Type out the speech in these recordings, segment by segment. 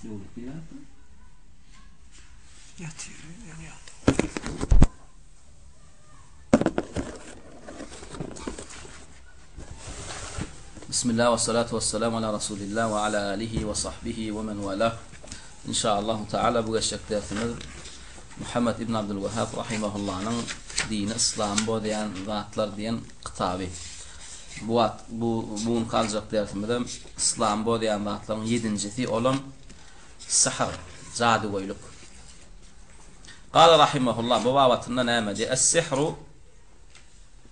Döwletli ýatdy. Ýatyr, ýaňy ýatdy. Bismillah we salatu we salam ala Rasulillah we ala alihi we sahbihi we men wala. Inşaallahu taala bu geçjek dersimiz Muhammed ibn Abdul Wahhab rahimahullanyň dini yslamy bozýan zatlar diýen kitaby. Bu wagt bu bu günki aljak dersimizem Yslamy bozýan zatlaryň ýedinjisi, olam sihr, jadygöýlük. Gala rahimehullah bu babatynda näme diýýär? Es-sihru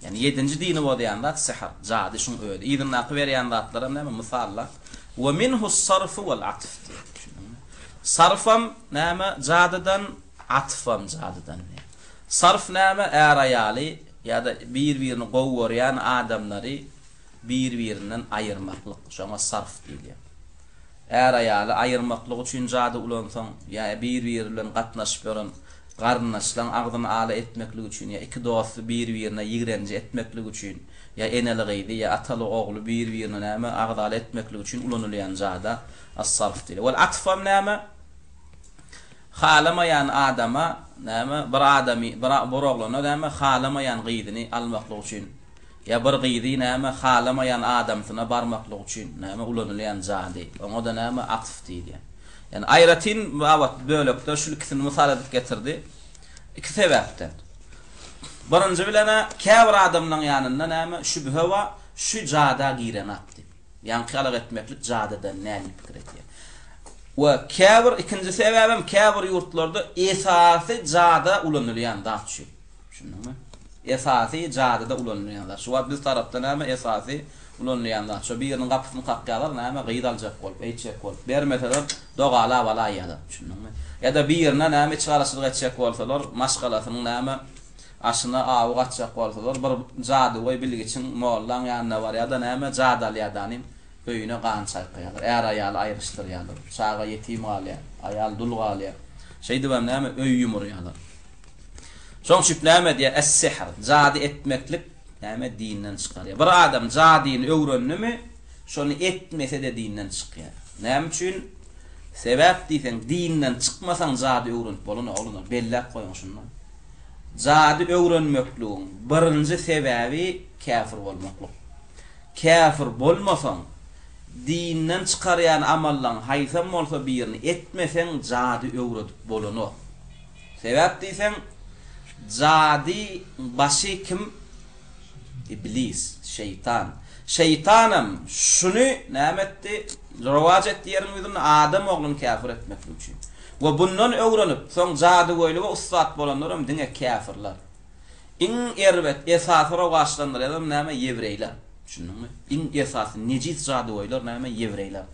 ýagny ýedinji dini bozýan zat sihr, jady şuň özi. Yzyndaky berýän zatlaram näme? Mysallar. Wa minhu-s-sarfu wal-atf diýýär. Düşündiňmi? Sarfam näme? Jadydan, atfam jadydan diýýär. Sarf näme? Är-aýaly ýa-da bir-birini gowy görýän adamlary bir-birinden aýyrmaklyk, şoňa sarf diýilýär. Är-aýaly aýyrmaklyk üçin jady ulansaň, ýa bir-biri bilen gatnaşyp ýören garyndaşlaň agzyny ala etmeklik üçin, ýa iki dosty bir-birine ýigrenji etmeklik üçin, ýa eneli-gyzy, ýa ataly-ogly bir-birine näme, agzala etmeklik üçin ulanylýan jada as-sarf diýilýär. Wal atfam näme? Halamaýan adama näme, bir adamy, bir bir oglana näme, halamaýan gyzyny almaklyk üçin Ýa bir gyzy näme halamaýan adamsyna barmaklyk üçin näme ulanylýan jady. Oňa-da näme atf diýilýär. Ýani aýratyn babat bölekde şul ikisini mysal edip getirdi. Iki sebäpden. Birinji bilen-ä käbir adamlaň ýanynda näme şübhe bar, şu jada girenak diýip. Ýaňky ýalak etmeklik jadydan nä diýip pikir edýär. We käbir ikinji sebäbem käbir ýurtlarda esasy jada ulanylýan zat şu. Düşündiňmi? Esasy jadyda ulanylýan zat. Şu wagt biz tarapda näme esasy ulanylýan zat. Şo biriniň gapysyny kakýarlar näme gyz aljak bolup, eýtjek bolup. Bermeseler dogalap alaýýarlar. Düşündiňmi? Ýa-da birine näme içgaraçylyk etjek bolsalar, maşgalasynyň näme aşyna awy gaçjak bolsalar, bir jadygöý bilgiçiň, mollaň ýanyna barýar-da näme jady alýar-da öýüne gan çaýkaýarlar. Är-aýaly aýryşdyrýarlar. Çaga ýetim galýar, aýal dul galýar. Şeýdibem näme öý ýumurýarlar. Şoň üçin näme diýýär? Es-sihr, jady etmeklik näme dinden çykarýar. Bir adam jadyny öwrendimi, şony etmese-de dinden çykýar. Näme üçin? Sebäp diýseň, dinden çykmasaň jady öwrenip bolanok, oglanlar, belläp goýuň şuny. Jady öwrenmekligiň birinji sebäbi käfir bolmaklyk. Käfir bolmasaň, dinden çykarýan amallaň haýsam bolsa birini etmeseň jady öwredip bolanok. Sebäp diýseň, jady başy kim? Iblis, şeýtan. Şeýtanam şuny näme etdi? Rowaç etdi ýeriň ýüzünde adam ogluny käfir etmeklik üçin. We bundan öwrenip, soň jadygöýlige ussat bolanlaram diňe käfirler. Iň erbet, esasy rowaçlandyrýanam näme? Ýewreýler. Düşündiňmi? Iň esasy nejis jadygöýler näme? Ýewreýler.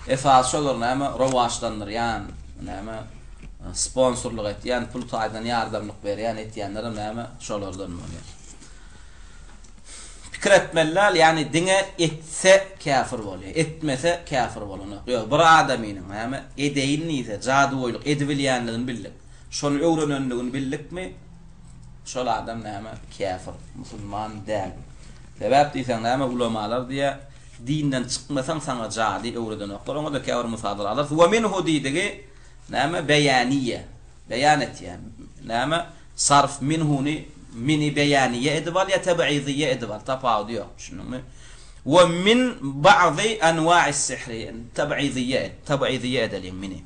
Esasy şolar näme? Rowaçlandyrýan, näme? Sponsorlyk etýän, pul taýdan ýardamlyk berýän, etýänlerem näme? Şolardan bolýar. Pikir etmeli däl, ýagny diňe etse käfir bolýar, etmese käfir bolanok. Ýok, bir adamynyň näme? Edeýin diýse, jadygöýlük edibilýänligini bildik. Şony öwrenenligini bildikmi? Şol adam näme? Käfir, musulman däl. Sebäp diýseň näme ulamalar diýýär, dinden çykmasaň saňa jady öwredenoklar. Oňa-da käbir mysallar alarys. We minhu diýdigi näme? Beýaniýe. Beýan etýär. Näme? Sarf minhuny mini beýaniýe edip al ýa teb'iziýe edip al. Tapawudy ýok. Düşündiňmi? We min ba'zy anwa'is sihri. Teb'iziýe et. Teb'iziýe edeliň mini.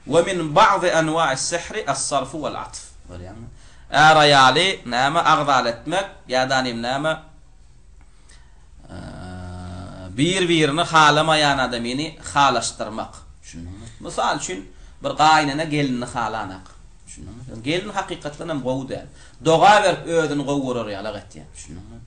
We min ba'zy anwa'is sihri as-sarfu wal-atf. Görýäňmi? Är-aýaly näme agzal etmek ýa-da nim näme bir-birini halamaýan adamyny halaşdyrmak. Düşündiňmi? Mysal üçin, bir gaýynene gelinini halanak. Düşündiňmi? Gelin hakykatdan hem gowy däl. Doga berip özüni gowy görer ýalak etýär. Düşündiňmi?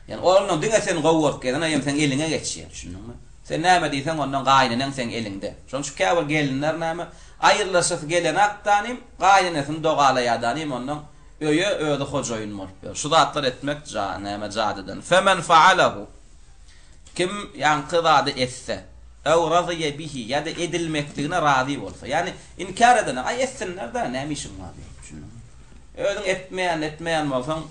Ýani ondan diňe seni gowy görüp gezene hem seň eliňe geçýär. Düşündiňmi? Sen näme diýseň ondan gaýyneneň seň eliňde. Şonuň üçin käbir gelinler näme aýrylaşasy gelenakdanym gaýynenesini dogalaýadanym ondan öýe özi hojaýyn bolup ýör. Şu zatlar etmek ja näme jadydan. Femen faalahu kim ýaňky zady etse ew razyýe bihi ýa-da edilmekligine razy bolsa. Ýagny inkär edene aý etsinler-dä näme işiň bar diýip. Düşündiňmi? Özüň etmeýän etmeýän bolsaň.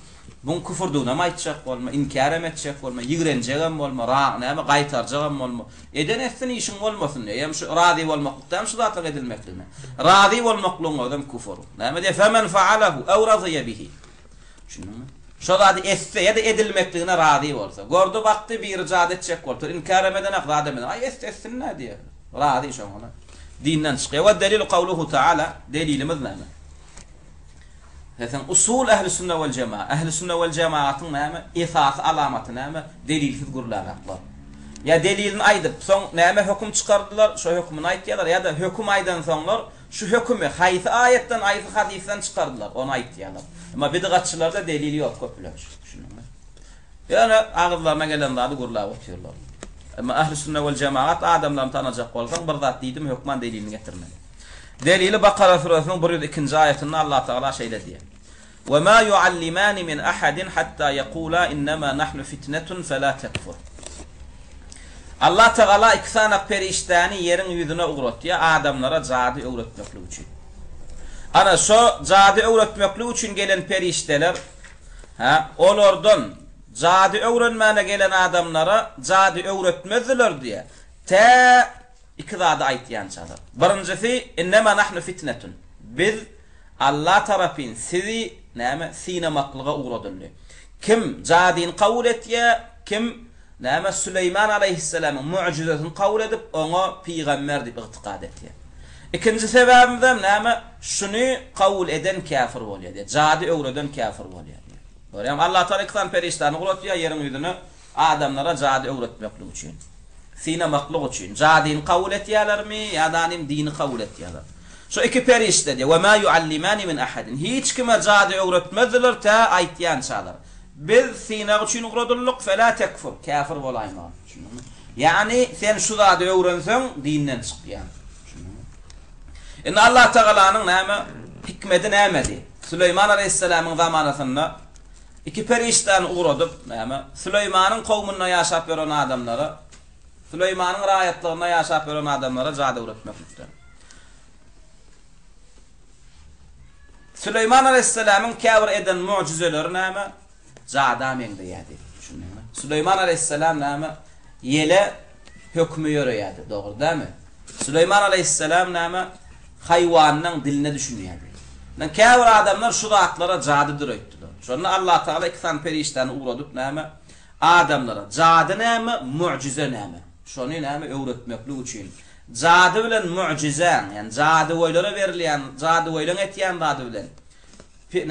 Buň küfürdüginam aýtjak bolma, inkärem etjek bolma, ýigrenjegem bolma, ra, näme, gaýtarjagam bolma. Eden etsin, işiň bolmasyn diýýär. Ýa şu razy bolmaklyk dämi şu zatlaryň edilmekligine? Razy bolmaklygyň özem küfür. Näme diýýär? Femen faalahu ew razyýa bihi. Düşündiňmi? Şo zady etse ýa-da edilmekligine razy bolsa. Gördi, bakdy, biri jady etjek bolupdyr. Inkärem edenak, zadam edenak. Aý, etse etsin-dä diýýär. Razy şoňa. Dinden çykýar. We delilu kawluhu taala. Delilimiz näme? Sesiň usul ähli sünne wel jema. Ähli sünne wel jemagatyň näme? Esasy alamaty näme? Delilsiz gürlänaklar. Ýa delilini aýdyp, soň näme höküm çykardylar, şo hökümini aýtýarlar, ýa-da höküm aýdansoňlar, şu hökümi haýsy aýatdan, haýsy hadysdan çykardylar, ony aýtýarlar. Emma bidgatçylarda delil ýok köplenç. Düşündiňmi? Ýöne agyzlaryna gelen zady gürläp otyrlar. Emma ähli sünne wel jemagat adamlaryny tanajak bolsaň, bir zat diýdimi hökman delilini getirmeli. Delili Bakara süresiniň 102-nji aýatynda Allah Tagala şeýle diýýär. Ve ma yuallimani min ahadin hatta yekula innema nahnu fitnetun fela tekfur. Allah Tagala iki sanak perişdäni ýeriň ýüzüne ugratýar adamlara jady öwretmeklik üçin. Ana şo jady öwretmeklik üçin gelen perişdeler hä olardan jady öwrenmäne gelen adamlara jady öwretmezdiler diýýär. Tä Iki zady aýtýançalar. Birinjisi, Innema nahnu fitnetun. Biz Alla tarapyn sizi, näme, synamaklyga ugradyldy. Kim jadyny kabul etýär, kim, näme, Süleýman alaýhyssalamyň mugjyzasyny kabul edip, oňa pygamber diýip ygtykad etýär. Ikinji sebäbimizem, näme, şuny kabul eden käfir bolýar diýýär. Jady öwreden käfir bolýar diýýär. Görýäňmi? Allatagala iki sany perişdäni ugratýar ýeriň ýüzüne. Adamlara jady öwretmeklik üçin. Synamaklyk üçin. Jadyny kabul etýärlermi ýa-da nim dini kabul etýärler. Şo iki perişde diýýär, Ve ma yuallimani min ahadin. Hiç kime jady öwretmezdiler tä aýtýançalar. Biz synag üçin ugradyldyk, fela tekfur, käfir bolaýma. Düşündiňmi? Ýagny sen şu zady öwrenseň dinden çykýaň. Düşündiňmi? Indi Allah Tagalanyň näme hikmedi nämedi? Süleýman aleýhissalamyň zamanasynda Iki perişdäni ugradyp, näme, Süleýmanyň kowmunda ýaşap ýören adamlara, Süleýmanyň raýatlygynda ýaşap ýören adamlara jady öwretmeklikden. Süleýman aleýhissalamyň käbir eden mugjyzeleri näme? Jada meňzeýärdi. Düşündiňmi? Süleýman aleýhissalam näme? Ýele hökümi ýöreýärdi, dogry dälmi? Süleýman aleýhissalam näme? Haýwanyň diline düşünýärdi. Indi käbir adamlar şu zatlara jadydyr öýtdüler. Şonda Allatagala iki sany perişdäni ugradyp näme? Adamlara jady näme, mugjyza näme? Şony näme öwretmeklik üçin. Jady bilen mugjyzäň, ýagny jadygöýlere berilýän, jadygöýleň etýän zady bilen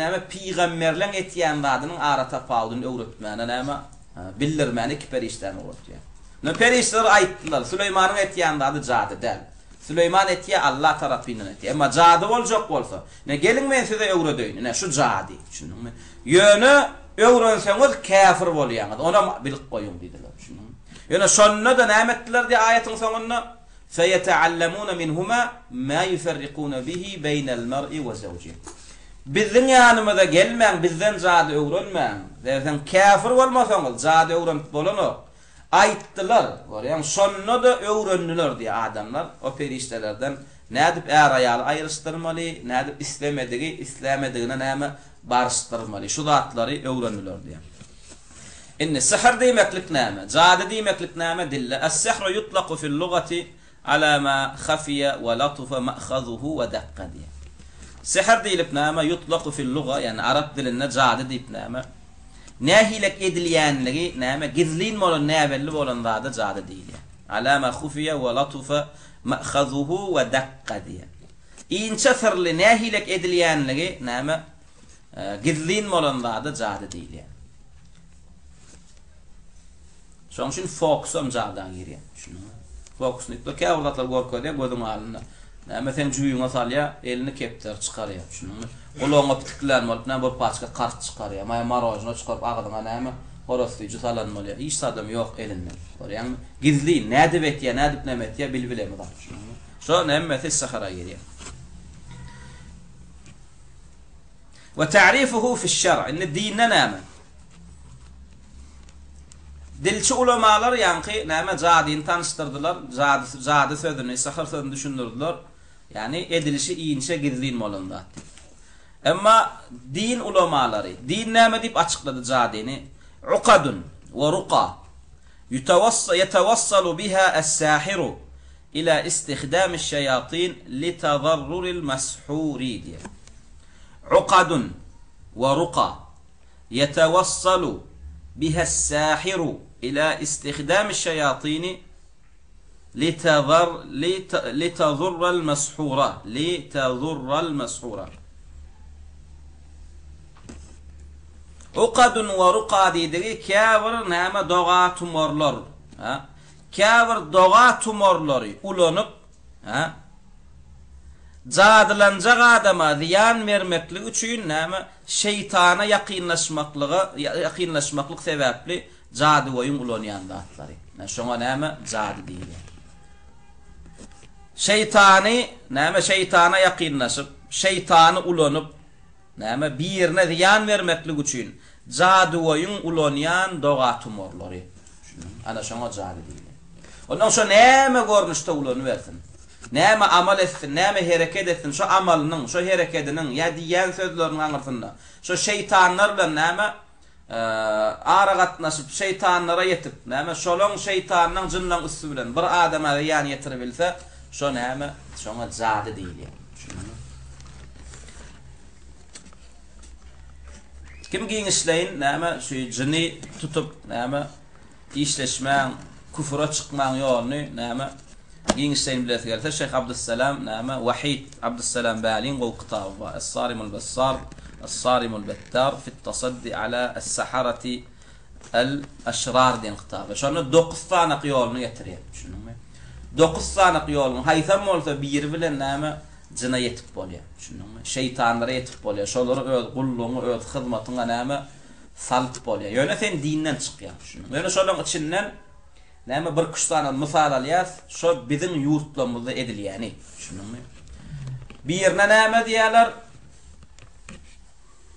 näme pygamberleň etýän zadynyň ara tapawudyny öwretmäne näme bildirmäne iki perişdäni ugratýar. Indi perişdeler aýtdylar, Süleýmanyň etýän zady jady däl. Süleýman etýär, Alla tarapyndan etýär. Emma jady boljak bolsa, ine geliň men size öwredeýin, ine şu jady, düşündiňmi? Ýöne öwrenseňiz käfir bolýaňyz, onam bilip goýuň diýdiler, düşündiňmi? Ýöne şonda-da näme etdiler diýýär aýatyň soňunda? Feýeteallemune minhuma ma ýuferrikune bihi beýnel mer'i we zewjih. Biziň ýanymyza gelmäň, bizden jady öwrenmäň. Sebäbi käfir bolmasaňyz, jady öwrenip bolanok. Aýtdylar, görýäň, şonda-da öwrendiler diýýär adamlar o perişdelerden nädip är-aýaly aýryşdyrmaly, nädip islemedigi islämedigine näme baryşdyrmaly, şu zatlary öwrendiler diýýär. Indi sihr diýmeklik näme? Jady diýmeklik näme dilde? Es-sihru ýutlaku fil-lugati ala ma hafiýa we latufa ma'hazuhu we dakka diýýär. Sihr diýlip näme? Ýutlaku fil-luga, ýagny arap dilinde jady diýip näme? Nähilek edilýänligi näme? Gizlin bolan, näbelli bolan zada jady diýilýär. Ala ma hufiýa we latufa ma'hazuhu we dakka diýýär. Inçe syrly nähilek edilýänligi näme? Gizlin bolan zada jady diýilýär. Şonuň üçin fokusam jada girýär. Düşündiňmi? Fokusnikler käbir zatlar görkezýär gözüň alnynda. Näme seň jübüňe salýar, elini kepderi çykarýar. Düşündiňmi? Gulagyňa pitiklän bolup näme bir paçka kart çykarýar. Maýa marožno çykaryp agzyňa näme horaz süýji salan bolýar. Hiç zadam ýok elinde. Görýäňmi? Gizlin, nädip etýär, nädip näme etýär bilbilemizok. Düşündiňmi? Şo hemmesi syhyra girýär. We ta'rifuhu fiş-şer'. Indi dinde näme? Dilçi ulamalar ýaňky näme jadyny tanyşdyrdylar, jady jady sözüni, syhyr sözüni düşündirdiler. Ýagny edilişi inçe gizlin bolan zat diýip. Emma din ulamalary, din näme diýip açyklady jadyny? Ukadun we ruka ýetewassalu biha es-sahiru ila istihdamiş-şeýatin litazarruril meshuri diýýär. Ukadun we ruka ýetewassalu biha es-sahiru ila istihdamiş-şeýatini litazar litazurral meshura litazurral meshura. Ukadun we ruka diýdigi käbir näme doga tumarlar, ha? Käbir doga tumarlary ulanyp, ha? Jadylanjak adama zyýan bermeklik üçin näme şeýtana ýakynlaşmaklyga ýakynlaşmaklyk sebäpli Jadygöýüň ulanýan zatlary. Ine, şoňa näme jady diýilýär. Şeýtany, näme şeýtana ýakynlaşyp, şeýtany ulanyp, näme birine zyýan bermeklik üçin jadygöýüň ulanýan doga-tumarlary. Ana şoňa jady diýilýär. Ondan şo näme görnüşde ulanybersin, näme amal etsin, näme hereket etsin, şo amalynyň, şo herekediniň ýa diýýän sözleriniň aňyrsynda şo şeýtanlar bilen näme Ara gatnaşyp, şeýtanlara ýetip, näme, şolaň şeýtanyň, jynlaň üsti bilen bir adama zyýan ýetiribilse, şo näme, şoňa jady diýilýär. Düşündiňmi? Kim giňişleýin, näme, şu jyny tutup, näme, Işleşmäň, küfüre çykmaň ýoluny, näme, giňişleýin bilesi gelse, Şeýh Abdyssalam, näme, Wahid Abdyssalam Bäliň gowy kitaby bar, Es-Sarimul Bessar, Es-Sarimul Bettar fit-tasaddi ala es-saharati el-aşrar diýen kitaby. Şonda dokuz sanak ýoluny getirýär, düşündiňmi? Dokuz sanak ýoluň haýsam bolsa biri bilen, näme, jyna ýetip bolýar, düşündiňmi? Şeýtanlara ýetip bolýar, şolary öz gullugyňa, öz hyzmatyňa, näme, Salyp bolýar. Ýöne sen dinden çykýaň. Düşündiňmi? Ýöne şolaň içinden näme bir küç sany mysal alýas, şo biziň ýurtlarymyzda edilýäni. Düşündiňmi? Birine näme diýýärler?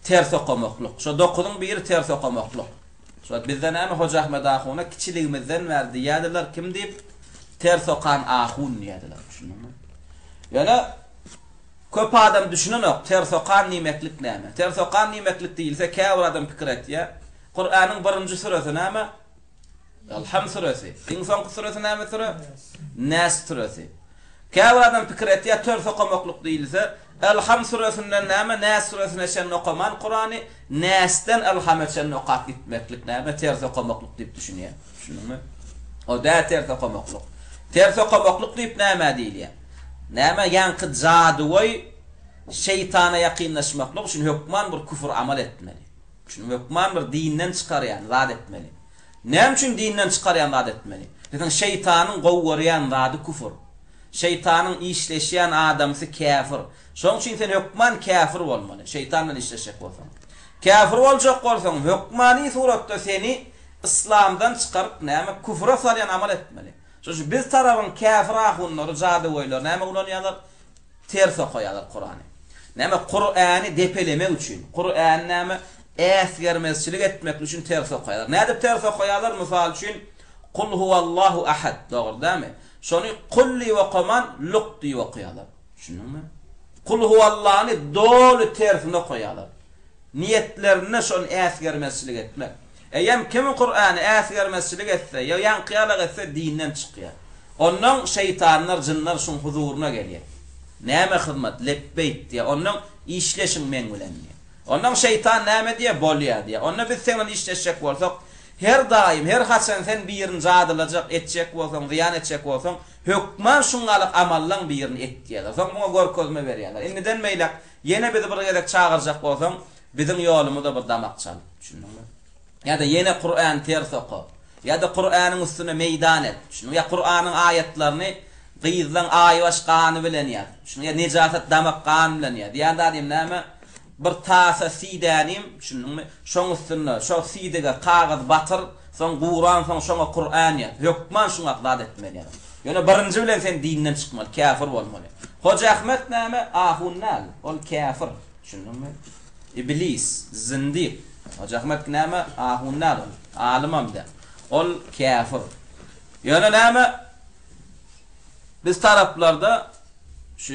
Ters okamaklyk. Şo dokuzyň biri ters okamaklyk. Şo bizde näme Hoja Ahmet ahuna kiçiligimizden bäri diýýärdiler, kim diýip? Ters okan ahun diýýärdiler. Düşündiňmi? Ýöne Köp adam düşünenok, tersokan diýmeklik näme? Tersokan diýmeklik diýilse käbir adam pikir etýär, Kuranyň birinji süresi näme? Elham süresi. Iň soňky süresi näme süre? Näs süresi. Käbir adam pikir etýär, ters okamaklyk diýilse, Elham süresinden näme Näs süresine çenli okaman Kurany, Näsden Elhama çenli okap gitmeklik näme ters okamaklyk diýip düşünýär. Düşündiňmi? O däl ters okamaklyk. Ters okamaklyk diýip nämä diýilýär? Näme ýaňky jadygöý şeýtana ýakynlaşmaklyk üçin hökman bir küfür amal etmeli. Üçin hökman bir dinden çykarýan zat etmeli. Näme üçin dinden çykarýan zat etmeli? Diýseň şeýtanyň gowy görýän zady küfür. Şeýtanyň işleşýän adamsy käfir. Şoň üçin sen hökman käfir bolmaly, şeýtan bilen işleşjek bolsaň. Käfir boljak bolsaň hökmany suratda seni yslamdan çykaryp näme küfüre salýan amal etmeli. Şonuň üçin biz tarabyň käfir ahunlary, jadygöýleri näme ulanýarlar? Ters okaýarlar Kurany. Näme Kurany depelemek üçin, Kurany näme äsgermezçilik etmek üçin ters okaýarlar. Nädip ters okaýarlar? Mysal üçin, Kul huwallahu ahad, dogry dälmi? Şony kul diýip okaman, luk diýip okaýarlar. Düşündiňmi? Kul huwallany doly tersine okaýarlar. Niýetlerinde şony äsgermezçilik etmek. Eýýäm kim Kurany äsgermezçilik etse, ýa ýaňky ýalak etse dinden çykýar. Onnoň şeýtanlar, jynlar şuň huzuryna gelýär. Näme hyzmat? Lepbeýk diýýär. Onnoň işleşiň meň bilen diýýär. Onnoň şeýtan näme diýýär? Bolýar diýýär. Onda biz seň bilen işleşjek bolsak, her daýym, her haçan sen birini jadylajak, etjek bolsaň, zyýan etjek bolsaň, hökman şuňňalyk amallaň birini et diýýärler. Soň muňa görkezme berýärler. Indiden beýläk ýene bizi bir gezek çagyrjak bolsaň, Biziň ýolumyza bir damak çal. Düşündiňmi? Ýa-da ýene Kurany ters oka. Ýa-da Kuranyň üstüne meýdan et. Düşündiňmi? Ýa Kuranyň aýatlaryny gyzlaň aýbaş gany bilen ýaz. Düşündiňmi? Ýa nejasat damak gan bilen ýaz. Ýa zadym näme? Bir tasa sidänim, düşündiňmi? Şoň üstünde, şo sidige kagyz batyr, soň guransoň şoňa Kuran ýaz. Hökman şuňa zat etmeli ýa. Ýöne birinji bilen sen dinden çykmaly, käfir bolmaly. Hoja Ahmet näme? Ahun däl, ol käfir. Düşündiňmi? Iblis, zindik. Hoja Ahmet näme? Ahun däl ol. Alymam däl. Ol käfir. Ýöne näme? Biz taraplarda şu.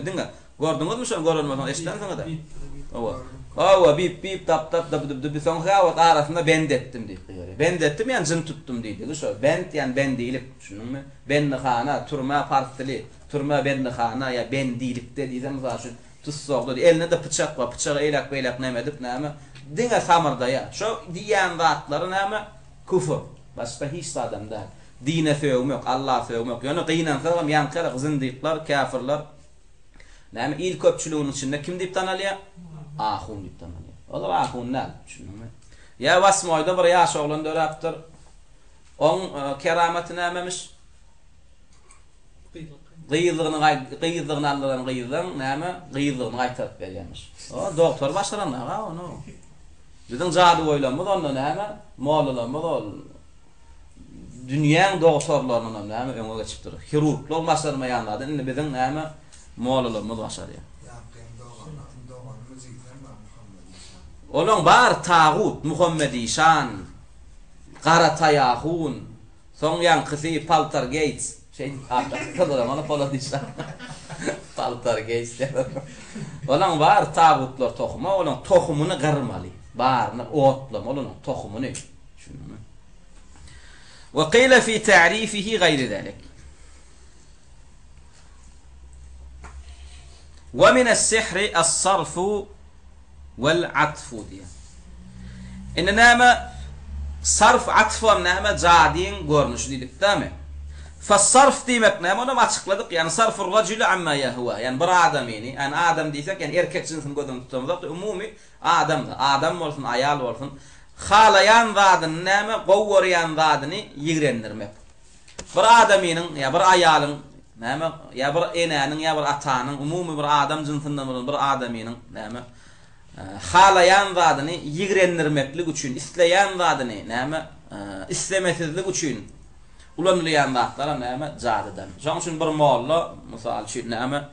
Diňe. Gördüňizmi şony gören bolsaňyz eşidensiňiz-ä. Hawa. Hawa, bip bip dap dap dyp dyp dyp soň käwagt arasynda bend etdim diýip gygyryýar. Bend etdim ýani jyn tutdum diýdigi şo. Bend ýani bendilik, düşündiňmi? Bendihana, türme pars dili, türme bendihana ýa bendilikde diýseň mysal üçin tussagda diý. Elinde-de pyçak bar, pyçagy eýläk-beýläk neme edip näme, diňe samyrdaýar. Şo diýýän zatlary näme? Küfür. Başga hiç zadam däl. Dine sögmek, Alla sögmek. Ýöne gynansagam ýaňky ýaly zyndyklar, käfirler näme il köpçüliginiň içinde kim diýip tanalýar? Ahun diýip tanalýar. Olar ahun däl, düşündiňmi? Ýa Wasmoýda bir ýaş oglan döräpdir. Oň keramaty nämemiş? Gyzlygyny gyzlygyny aldyran gyzlaň näme? Gyzlygyny gaýtaryp berýärmiş. O dogtor başaranok-a ony. Biziň jadygöýlerimiz onda näme? Mollalarymyz ol dünýäň dogtorlaryndanam näme öňe geçipdir. Hirurglar başarmaýan zady indi biziň näme mollalarymyz başarýar. Ýaňkyň dogany, doganymy jigdem bar Muhammet işan. Olaň bary tagut, Muhammet işan, Gara taýahun, soň ýaňkysy Paltar Geýts, şeýdip atlandyrdylar ony Polat işan. Paltar Geýts diýýärler. Olaň bary tagutlar tohumy, olaň tohumyny gyrmaly, baryny otlamaly olaň tohumyny. Düşündiňmi? We qila fi ta'rifihi gaýri zalik. We min as-sihri as-sarfu wal atfu diýýär. Indi näme sarf atfam näme jadyň görnüşi diýdik dämi? Fa-sarf diýmek näme onam açykladyk ýagny sarfur rajuli amma ýehwa ýagny bir adamyny ýagny adam diýsek ýagny erkek jynsyny göz öňünde tutamyzok umumy adam adam bolsun aýal bolsun Halaýan zadyny näme, gowy görýän zadyny ýigrendirmek. Bir adamynyň ýa bir aýalyň näme, ýa bir enäniň ýa bir atanyň, umumy bir adam jynsyndan bolan bir adamynyň näme, halaýan zadyny ýigrendirmeklik üçin, isleýän zadyny näme, islemesizlik üçin ulanylýan zatlaram näme, jadydan. Şonuň üçin bir molla, mysal üçin näme,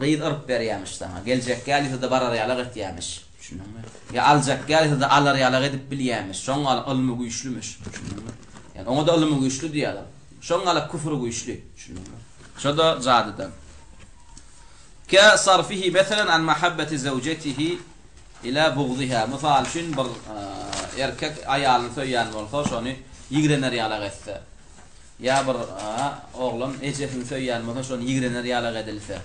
Gyz yryp berýämiş saňa. Geljek gälise-de barar ýalak etýämiş. Düşündiňmi? Ýa aljak gälise-de alar ýalak edip bilýämiş. Şoň ýaly ylmy güýçlümiş. Düşündiňmi? Ýani oňa-da ylmy güýçli diýýärler. Şoň ýaly küfri güýçli. Düşündiňmi? Şo-da jadydan. Ke sarfihi meselen an mahabbeti zewjetihi ila bugziha. Mysal üçin bir erkek aýalyny söýýän bolsa, şony ýigrener ýalak etse. Ýa bir oglan ejesini söýýän bolsa şony ýigrener ýalak edilse.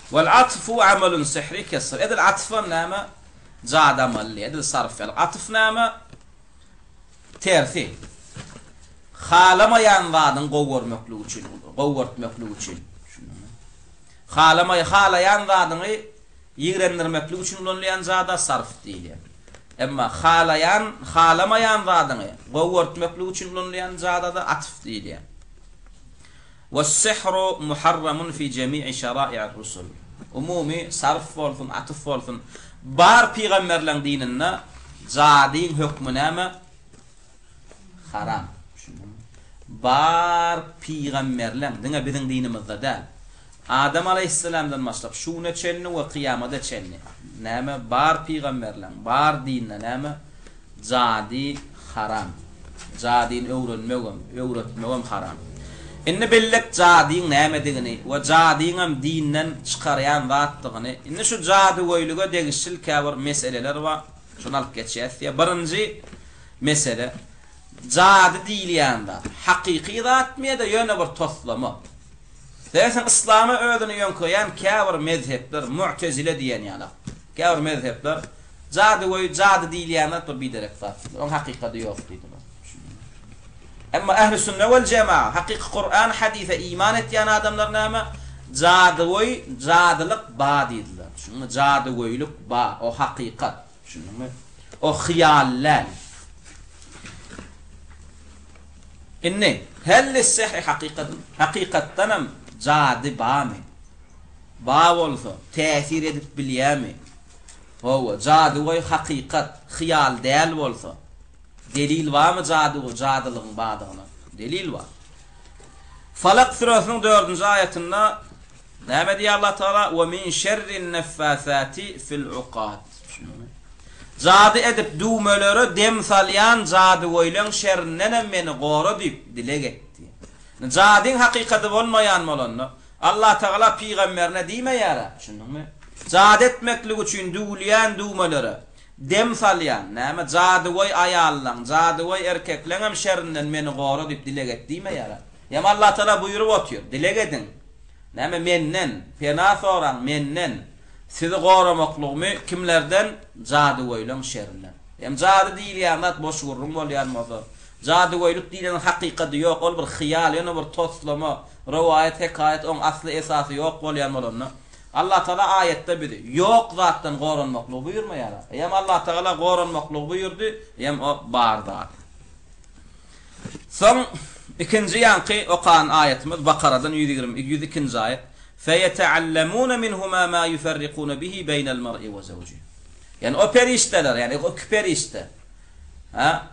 Wal atfu amalun sihri kes-sarf. Edil atfam näme? Jady amaly, edil sarf ýaly. Atf näme? Tersi. Halamaýan zadyňy gowy görmeklik üçin, gowy görtmeklik üçin. Halamaý, halaýan zadyňy ýigrendirmeklik üçin ulanylýan zada sarf diýilýär. Emma halaýan, halamaýan zadyňy gowy görtmeklik üçin ulanylýan zada-da atf diýilýär. Was-sihru muharramun fi jemi'i şara'i'ir rusul. Umumy sarf bolsun, atf bolsun, bar pygamberleň dininde jadyň hökmi näme? Haram. Bar pygamberleň, diňe biziň dinimizde däl. Adam alaýhyssalamdan başlap şu güne çenli we kyýamada çenli näme bar pygamberleň, bar dinde näme jady haram. Jadyny öwrenmegem, öwretmegem haram. Indi bildik jadyň nämedigini we jadyňam dinden çykarýan zatdygyny. Indi şu jadygöýlige degişli käbir meseleler bar. Şony alyp geçýäs diýýär. Birinji mesele, jady diýilýän zat hakyky zatmy ýa-da ýöne bir toslama? Serediň, yslama özüni ýöňkeýän käbir mezhepler, mu'tezile diýen ýalak, käbir mezhepler jadygöý, jady diýilýän zat bir biderek zat diýdiler. Onuň hakykady ýok diýdiler. Emma ähli-sünne wel-jema'a, hakyky Kuran, hadise iman etýän adamlar näme? Jadygöý, jadylyk ba diýdiler. Düşündiňmi? Jadygöýlük ba, o hakykat. Düşündiňmi? O hyýal däl. Indi, hel lis-sihri hakykatun? Hakykatdanam jady bamy? Ba bolsa, täsir edip bilýärmi? Hawa, jadygöý hakykat, hyýal däl bolsa, Delil barmy jadygöý, jadylygyň bardygyna? Delil bar. Falak süresiniň dördünji aýatynda näme diýýär Allah Tagala? We min şerrin neffasati fil uqad. Jady edip düwmelere dem salýan jadygöýleň şerrindenem meni gora diýip dileg etdi. Jadyň hakykady bolmaýan bolanda, Allatagala pygamberine diýmeýär-ä, düşündiňmi? Jady etmeklik üçin düwülýän düwmelere dem salýan, näme, jadygöý aýallaň, jadygöý erkekleňem şerinden meni gora diýip dileg et diýmeýär-ä. Ýa Allatagala buýrup otyr, dileg ediň, näme, menden, pena soraň, menden, sizi goramaklygymy kimlerden? Jadygöýleň şerinden. Hem jady diýilýän zat boş gürrüň bolýan bolsa, jadygöýlük diýleniň hakykady ýok, ol bir hyýal, ýöne bir toslama, rowaýat, hekaýat, oň asly esasy ýok bolýan bolanda, Allatagala aýatda bizi ýok zatdan goranmaklygy buýurmaýar. Eýýäm Allatagala goranmaklygy buýurdy, eýýäm o bar zat. Soň ikinji ýaňky okan aýatymyz Bakaradan 120, 102-nji aýat, Feýeteallemune minhuma ma ýuferrikune bihi beýnel mer'i we zewji. Ýagny o perişdeler, ýagny o iki perişde, ha,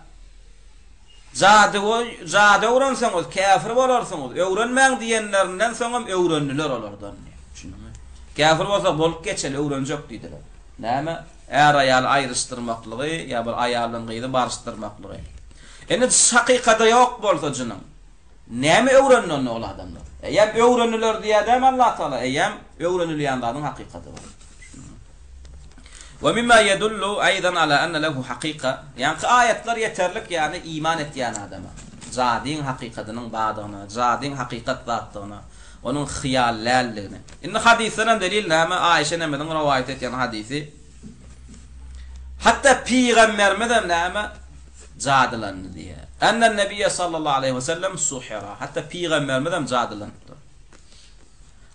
jadygöý, jady öwrenseňiz, käfir bolarsyňyz, öwrenmäň diýenlerinden soňam öwrendiler olardan diýýär. Düşündiňmi? Käfir bolsak bolup geçeli, öwrenjek diýdiler. Näme? Är-aýaly aýryşdyrmaklygy ýa bir aýal bilen gyzy baryşdyrmaklygy. Indi hakykada ýok bolsa jynyň, näme öwrendi onda ol adamlar? Eýýäm öwrendiler diýýär dämi Allatagala? Eýýäm öwrenilýän zadyň hakykaty bar. We mimma ýedullu aýdan ala enne lehu hakyka, ýaňky aýatlar ýeterlik ýagny iman etýän adama, jadyň hakykadynyň bardygyna, jadyň hakykat zatdygyna, onuň hyýal däldigine. Indi hadysdan hem delil näme? Aýşe enemiziň rowaýat etýän hadysy. Hatda pygamberimiz hem näme? Jadylandy diýýär. Ennen nebiýe sallallahu aleýhi we sellem suhira. Hatda pygamberimiz hem jadylanypdyr.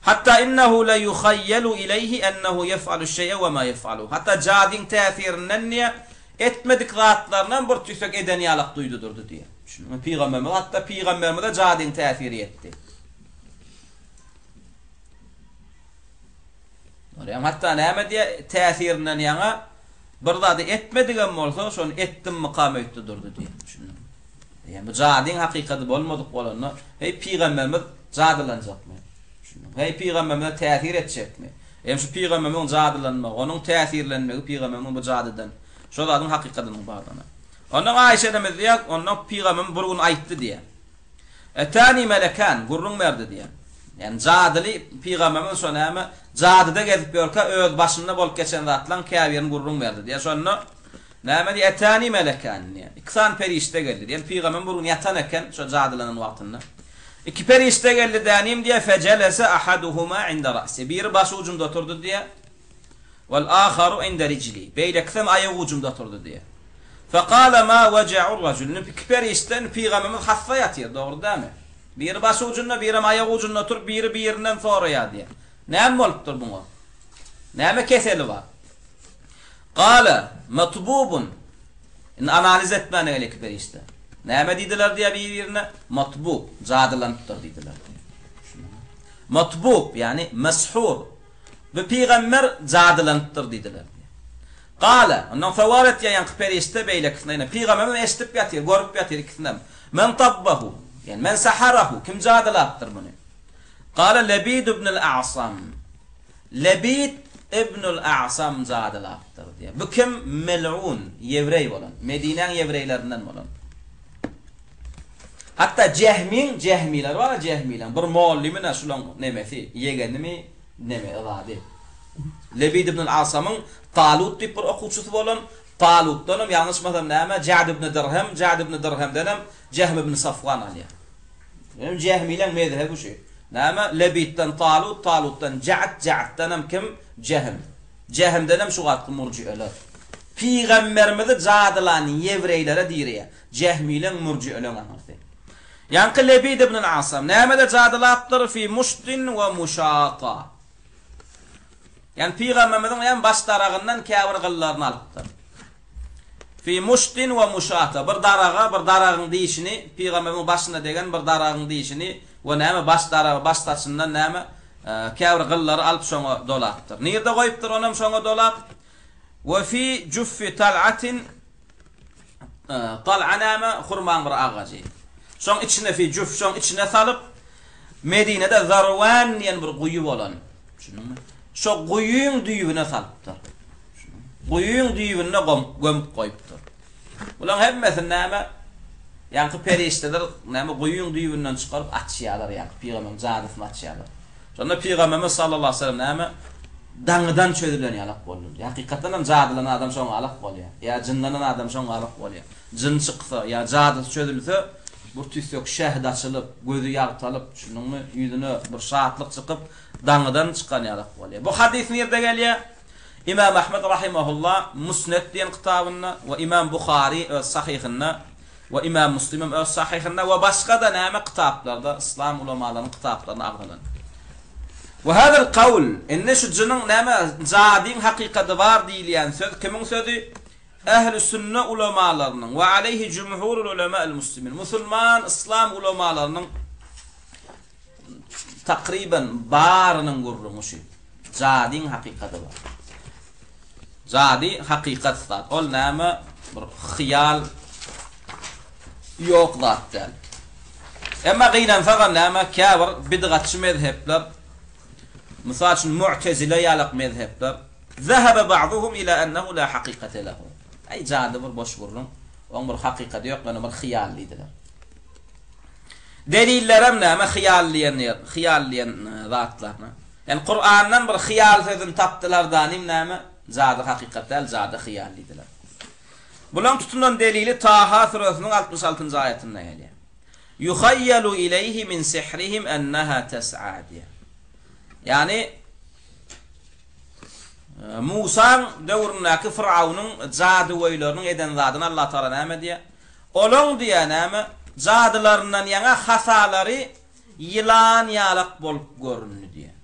Hatda innehu le yuhayyalu ileýhi ennehu yef'alu şeý'e we ma yef'aluhu. Hatda jadyň täsirinden diýýär, etmedik zatlarynam bir tüýsek eden ýalak duýdy durdy diýýär. Düşündiňmi? Pygamberimiz hatda pygamberimize jadyň täsiri ýetdi. Görýäňmi? Hatda näme diýýär, täsirinden ýaňa bir zady etmedigem bolsa, şony etdimmikam öýtdi durdy diýýär. Düşündiňmi? Eýýäm bu jadyň hakykady bolmadyk bolanda, heý, pygamberimiz jadylanjakmy? Düşündiňmi? Heý, pygamberimize täsir etjekmi? Eýýäm şu pygamberimiziň jadylanmagy, onuň täsirlenmegi pygamberimiziň bu jadydan, şo zadyň hakykadynyň bardygyna. Ondan Aýşe enemiz diýýär, ondan pygamberimiz bir gün aýtdy diýýär. Etani melekan, gürrüň berdi diýýär. Ýagny jadyly pygamberimiz şo näme, jadyda gezip ýörkä öz başynda bolup geçen zatlaryň käbirini gürrüň berdi diýýär. Şonda Näme diýýär? Etäni melekän diýýär. Iki sany perişde geldi diýýär. Pygamberimiz bir gün ýatan eken, şo jadylanan wagtynda. Iki perişde geldi dänim diýýär, fejelese ahaduhuma inde ra'si. Biri baş ujumda oturdy diýýär. Wal aharu inde rijli. Beýlekisem aýak ujumda oturdy diýýär. Fekale ma weja'ur rajul. Indi iki perişde, indi pygamberimiz hassa ýatyr, dogry dälmi? Biri baş ujunda, birem aýak ujunda oturyp, biri birinden soraýar diýýär. Näme bolupdyr buňa? Näme keseli bar? Gala, Matbubun. Indi analiz etmäne gel iki perişde. Näme diýdiler diýýär bir-birine? Matbub, jadylanypdyr diýdiler. Matbub, ýagny meshur. Bu pygamber jadylanypdyr diýdiler. Gala, ondan sowal etýär ýaňky perişde beýlekisine ýene. Pygamberimiz eşidip ýatyr, görüp ýatyr ikisinem. Men tabbahu, ýagny men saharahu, kim jadylapdyr muny? Gala Lebid ibnül A'sam. Lebit ibnül A'sam jadylapdyr diýýär. Bu kim? Mel'un, ýewreý bolan. Medinäň ýewreýlerinden bolan. Hatda Jehmiň, Jehmiler bar-a, Jehmileň bir mollymy-na şulaň nemesi, ýegenimi, neme, zady. Lebit ibnül A'samyň Talut diýip bir okuwçysy bolan, Talutdanam, ýalňyşmasam näme, Ja'd ibn Dirhem, Ja'd ibn Dirhemdenem Jehm ibn Safwan alýar. Ýöne Jehmileň mezhebi şu. Näme? Lebitden Talut, Talutdan Ja'd, Ja'ddanam kim? Jehm. Jehmdenem şu wagtky murji'eler. Pygamberimizi jadylan ýewreýlere diýilýär. Jehmileň murji'eleň aňyrsy. Ýaňky Lebid ibn al-Asam nämede jadylapdyr? Fi muştin we muşata. Ýagny pygamberimiziň hem baş daragyndan käbir gyllaryny alypdyr. Fi muştin we muşata, bir daraga, bir daragyň dişini, pygamberimiziň başyna degen bir daragyň dişini we näme baş daragy, baş saçyndan näme käbir gyllary alyp şoňa dolapdyr. Nirde goýupdyr onam şoňa dolap? We fi juffi tal'atin Tal'a näme? Hurmaň bir agajy. Şoň içine fi juf, şoň içine salyp Medinede Zarwan diýen bir guýy bolan. Düşündiňmi? Şo guýyň düýbüne salypdyr. Guýyň düýbünde gömüp goýupdyr. Bulaň hemmesini näme? Ýaňky perişdeler näme guýyň düýbünden çykaryp açýarlar, ýaňky pygamberiň jadysyny açýarlar. Şonda Pygamberimiz sallallahu aleýhi we sellem näme? Daňydan çözülen ýalak boldy. Hakykatdan hem jadylanan adam şoňa alak bolýar. Ýa jynlanan adam şoňa alak bolýar. Jyn çyksa, ýa jadysy çözülse, bir tüssek şähdi açylyp, gözi ýagtalyp, düşündiňmi, ýüzüne bir şatlyk çykyp, daňydan çykan ýalak bolýar. Bu hadys nirde gelýär? Imam Ahmed rahimehullah Musned diýen kitabynda we Imam Buhary öz Sahyhynda we Imam Muslim hem öz Sahyhynda we başga-da näme kitaplarda, yslam ulamalarynyň kitaplarynda agzalan. We hazal kawl, indi şu jynyň näme, jadyň hakykady bar diýilýän söz kimiň sözi? Ähli sünne ulamalarynyň we aleýhi jumhurul ulema'il muslimin, musulman yslam ulamalarynyň Takryban barynyň gürrüňi şu. Jadyň hakykady bar. Jady hakykat zat. Ol näme? Bir hyýal ýok zat däl. Emma gynansagam näme? Käbir bidgatçy mezhepler, mysal üçin Mu'tezile ýalak mezhepler, Zehebe ba'duhum ila ennehu la hakikate lehu. Aý jady bir boş gürrüň. Oň bir hakykady ýok, ýöne bir hyýal diýdiler. Delillerem näme hyýal diýen ýer, hyýal diýen zatlaryna. Ýani Kurandan bir hyýal sözüni tapdylar danim näme? Jady hakykat däl, jady hyýal diýdiler. Bulaň tutunan delili Taha süresiniň 66-njy aýatynda gelýär. Yuhayyalu ileýhi min sihrihim enneha tes'a diýýär. Ýani Musaň döwründäki Firawnyň jadygöýleriniň eden zadyny Allah Tagala näme diýýär? Olaň diýýär näme, jadylaryndan ýaňa hasalary ýylan ýalak bolup göründi diýýär.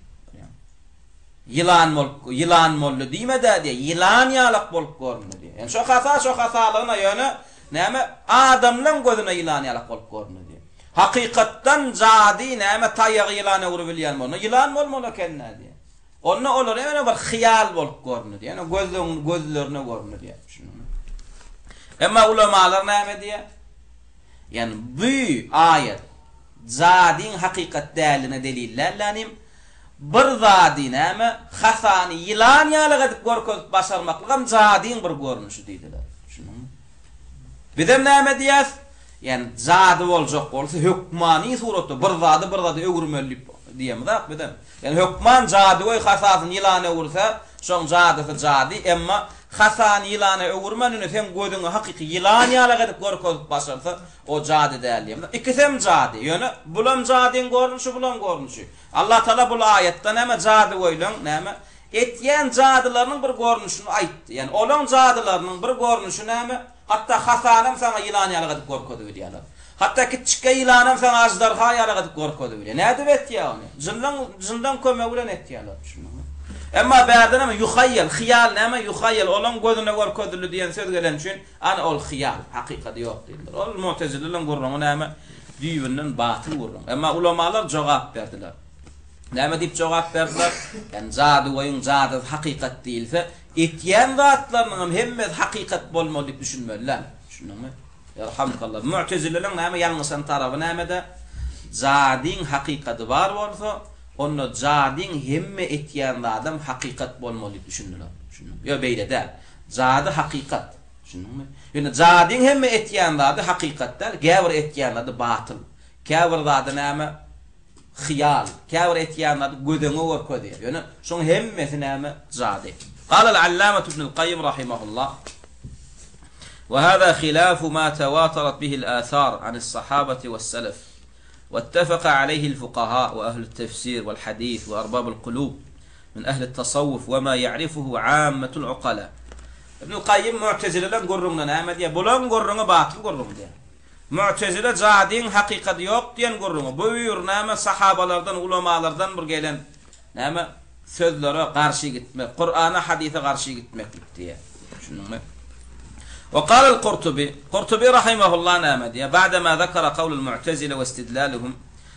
Ýylan bolup, ýylan boldy diýme-dä diýýär, ýylan ýalak bolup göründi diýýär. Ýani şo hasa şo hasalygyna ýöne näme, adamlaň gözüne ýylan ýalak bolup göründi diýýär. Hakykatdan jady näme taýagy ýylana öwrübilýän bolanda ýylan bolmaly eken-dä diýýär. Onda olara ýöne bir hyýal bolup göründi diýýär. Ýöne gözleň gözlerine göründi diýýär. Düşündiňmi? Emma ulamalar näme diýýär? Ýani bu aýat zadyň hakykat däldigine delil däl dänim. Bir zady näme hasany ýylan ýaly edip görkezip başarmaklygam jadyň bir görnüşi diýdiler. Düşündiňmi? Bizem näme diýýäs? Ýani jady boljak bolsa hökmany suratda bir zady bir zada öwürmeli diýip diýemizak bizem. Ýani hökman jadygöý hasasyny ýylana öwürse, şoň jadysy jady, emma hasany ýylana öwürmänini seň gözüňe hakyky ýylan ýalak edip görkezip başarsa, o jady däl diýemizak. Ikisem jady, ýöne bulam jadyň görnüşi, bulam görnüşi. Allatagala bul aýatda näme jadygöýleň näme Etýän jadylarynyň bir görnüşini aýtdy. Ýagny olaň jadylarynyň bir görnüşi näme? Hatda hasanam saňa ýylan ýalyk edip görkezibilýärler. Hatda kiçjikge ýylanam saňa aždarha ýalyk edip görkezibilýär. Nädip etýär ony? Jynlaň, jynlaň kömegi bilen etýärler. Düşündiňmi? Emma bärde näme? Ýuhaýýal, hyýal näme? Ýuhaýýal, olaň gözüne görkezildi diýen söz geleni üçin, ana ol hyýal, hakykady ýok diýdiler. Ol mu'tezileleriň gürrüňi näme? Düýbünden batyl gürrüň. Emma ulamalar jogap berdiler. Näme diýip jogap berdiler? Ýagny jadygöýüň jadysy hakykat diýilse, etýän zatlarynyň hem hemmesi hakykat bolmaly diýip düşünmeli däl. Düşündiňmi? Ýerhamkallah. Mu'tezileleriň näme ýalňyşan taraby nämede? Jadyň hakykady bar bolsa, onda jadyň hemme etýän zadam hakykat bolmaly diýip düşündiler. Düşündiňmi? Ýok, beýle däl. Jady hakykat. Düşündiňmi? Ýöne jadyň hemme etýän zady hakykat däl, käbir etýän zady batyl. Käbir zady näme? Hyýal, käbir etýän zady gözüňe görkezýär. Ýöne şoň hemmesi näme? Jady. Galal Allamatu Ibnul Gaýym rahimahullah, Wa hada hilafu ma tawatarat bihil athar anis sahabati was selef, wattafaka aleyhil fukaha wa ahlut tefsir wal hadis wa arbabul kulub min ahlit tasawwuf wa ma ya'rifuhu ammatul uqala. Ibnul Gaýym Mu'tezileleň gürrüňine näme diýýär? Bulaň gürrüňi batyl gürrüň diýýär. Mu'tezile jadyň hakykady ýok diýen gürrüňi, bu bir näme sahabalardan, ulamalardan bir gelen näme sözlere garşy gitmek, Kurana, hadysa garşy gitmeklik diýýär. Düşündiňmi? Wa galal Kurtubi, Kurtubi rahimehullah näme diýýär? Ba'dema zekara kawlul mu'tezile we istidlaluhum.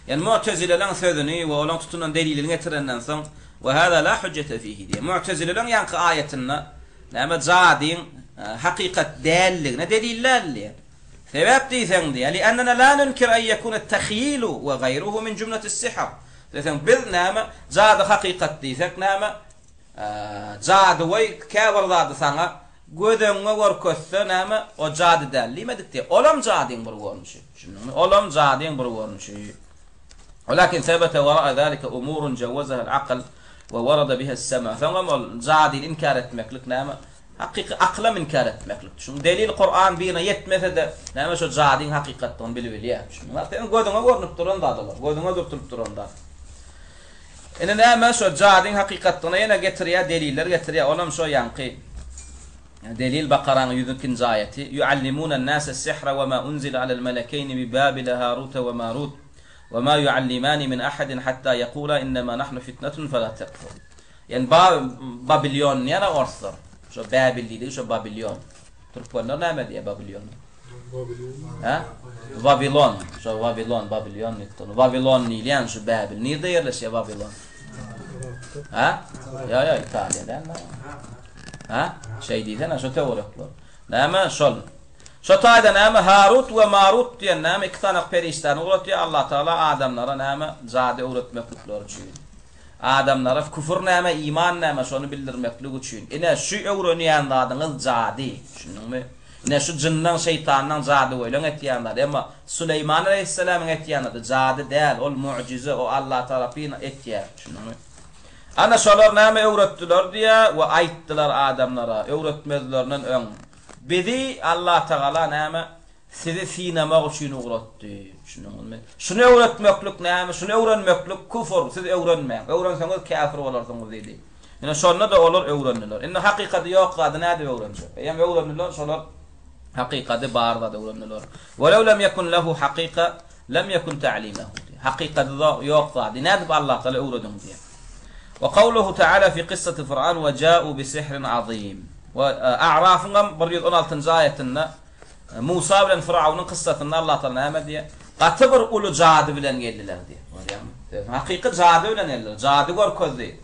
Ýani mu'tezileleň sözüni we olaň tutunan delilini getirenden soň, we hada la hujjete fihi diýýär. Mu'tezileleň ýaňky aýatynda näme jadyň hakykat däldigine delil däl diýýär. Sebäp diýseň diýýär, Li'annena la nunkir en yekune at-tahyilu we gaýruhu min jumlatis-sihr. Diýseň, biz näme, jady hakykat diýsek näme, jadygöý käbir zady saňa göz öňüňe görkezse näme, o jady däl diýmedik diýýär. Olam jadyň bir görnüşi. Düşündiňmi? Olam jadyň bir görnüşi. Welakin sebete wara'a zalike umurun jawazaha'l akl we warada biha as-sama. Soňam ol jadyny inkär etmeklik näme? Hakyky akylam inkär etmeklik. Düşüniň? Delil Kuran birine ýetmese-de, näme şo jadyň hakykatdygyny bilibilýär. Düşüniň? Seniň gözüňe görnüp duran zat olar. Gözüňe dürtülip duran zat. Indi näme şo jadyň hakykatdygyna ýene getirýär, deliller getirýär. Olam şo ýaňky delil Bakaranyň 102-nji aýaty. Yuallimunan-nase s-sihra we ma unzila alal-melekeýni bi Babila Haruta we Marut. We ma yuallimani min ahadin hatta yekula innema nahnu fitnetun fela tekfur. Ýani ba Babilýon diýýär-ä orslar. Şo Bäbil diýdigi şo Babilýon. Türkmenler näme diýýär Babilýona? Hä? Wawilon. Şo Wawilon, Babilýon diýipdir. Wawilon diýilýän şu Bäbil. Nirde ýerleşýär Wawilon? Hä? Ýa, ýa, Italiýa dälmi? Hä? Şeý diýsene, şo töwerekler. Näme şol? Şo taýda näme Harut we Marut diýen näme iki sany perişdäni ugratýar Allatagala adamlara näme jady öwretmeklikleri üçin. Adamlara küfür näme iman näme şony bildirmeklik üçin. Ine şu öwrenýän zadyňyz jady. Düşündiňmi? Ine şu jynlaň şeýtanlaň jadygöýleň etýän zady. Emma Süleýman aleýhissalamyň etýän zady jady däl ol mu'jize o Alla tarapyn etýär. Düşündiňmi? Ana şolar näme öwretdiler diýýär we aýtdylar adamlara öwretmezlerinden öň. Bizi Allatagala näme, sizi synamak üçin ugratdy. Düşündiňizmi? Şuny öwretmeklik näme, şuny öwrenmeklik küfür, siz öwrenmäň. Öwrenseňiz käfir bolarsyňyz diýdi. Ine şonda-da olar öwrendiler. Indi hakykady ýok zady nädip öwrenjek? Eýýäm öwrendiler, şolar hakykady bar zady öwrendiler. Welew lem ýekun lehu hakyka, lem ýekun ta'limehu diýýär. Hakykady ýok zady nädip Allatagala öwrediň diýýär. We kawluhu ta'ala fi kyssati Firawn we ja'u bi sihrin azim. We A'rafyňam 116-njy aýatynda Musa bilen Firawnyň kyssasynda Allah Tagala näme diýýär? Gaty bir uly jady bilen geldiler diýýär. Görýäňmi? Hakyky jady bilen geldiler. Jady görkezdi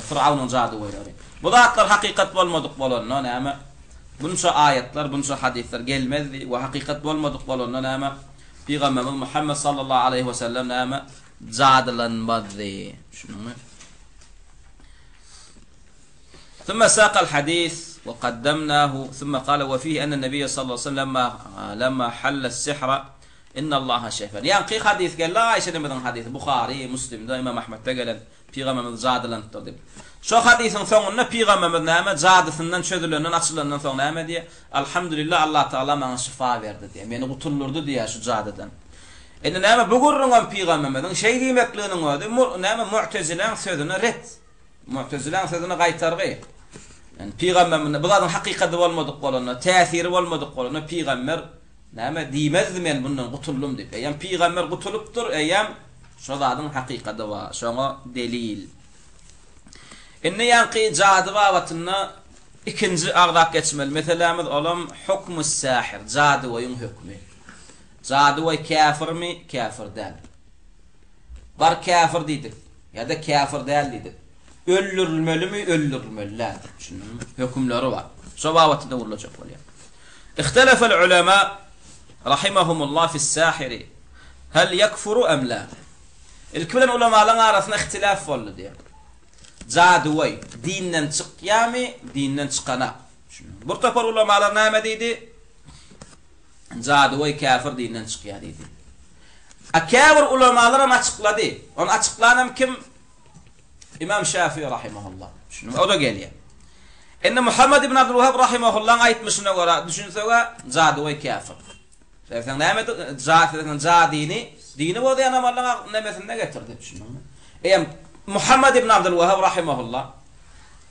Firawnyň jadygöýleri. Bu zatlar hakykat bolmadyk bolanda näme? Bunça aýatlar, bunça hadyslar gelmezdi we hakykat bolmadyk bolanda näme? Pygamberimiz Muhammet sallallahu aleýhi we sellem näme? Jadylanmazdy. Düşündiňmi? Thumma saqal hadis we qaddamnahu thumma qala we fihi enne nebiýe sallallahu aleýhi we sellem lemma halla sihra innallaha şefan. Ýaňky hadys geldi Aýşe enemiziň hadysy Buhary, Muslimde, Imam Ahmetde gelen Pygamberimiz jadylanypdyr diýip. Şo hadysyň soňunda Pygamberimiz näme jadysyndan çözülenden açylandan soň näme diýýär? Alhamdulillah Allah Tagala maňa şyfa berdi diýýär. Meni gutuldyrdy diýýär şu jadydan. Indi näme bu gürrüňem Pygamberimiziň şeý diýmekliginiň özi näme Mu'teziläň sözüne ret. Mu'teziläň sözüne gaýtargy. Ýani pygamber bu zadyň hakykady bolmadyk bolanda, täsiri bolmadyk bolanda pygamber näme diýmezdi men bundan gutuldym diýip. Eýýäm pygamber gutulypdyr, eýýäm şo zadyň hakykady bar, şoňa delil. Indi ýaňky jady babatynda ikinji agzap geçmeli meselämiz olam hukmus sahir, jadygöýüň hökmi. Jadygöý käfirmi, käfir däl. Bar käfir diýdik. Ýa-da käfir däl diýdik. Öldürilmelimi, öldürilmeli däl. Düşündiňmi? Hökümleri bar. Şo babatda gürlejek bolýar. Ihtelefel ulema rahimahumullah fis-sahiri hal yakfuru am la. Ilki bilen ulamalaryň arasynda ihtilaf boldy diýýär. Jadygöý dinden çykýarmy, dinden çykanak. Düşündiňmi? Bir topar ulamalar näme diýdi? Jadygöý käfir dinden çykýar diýdi. A käbir ulamalaram açyklady. Ony açyklanam kim? Imam Şafii rahimehullah. Düşündiňmi? O-da gelýär. Indi Muhammed ibn Abdulwahhab rahimehullahyň aýtmyşyna görä düşünseg-ä jadygöý käfir. Sebäbi näme jady jadyny dini bozýan amallaryň nemesinde getirdi. Düşündiňmi? Eýem Muhammed ibn Abdulwahhab rahimehullah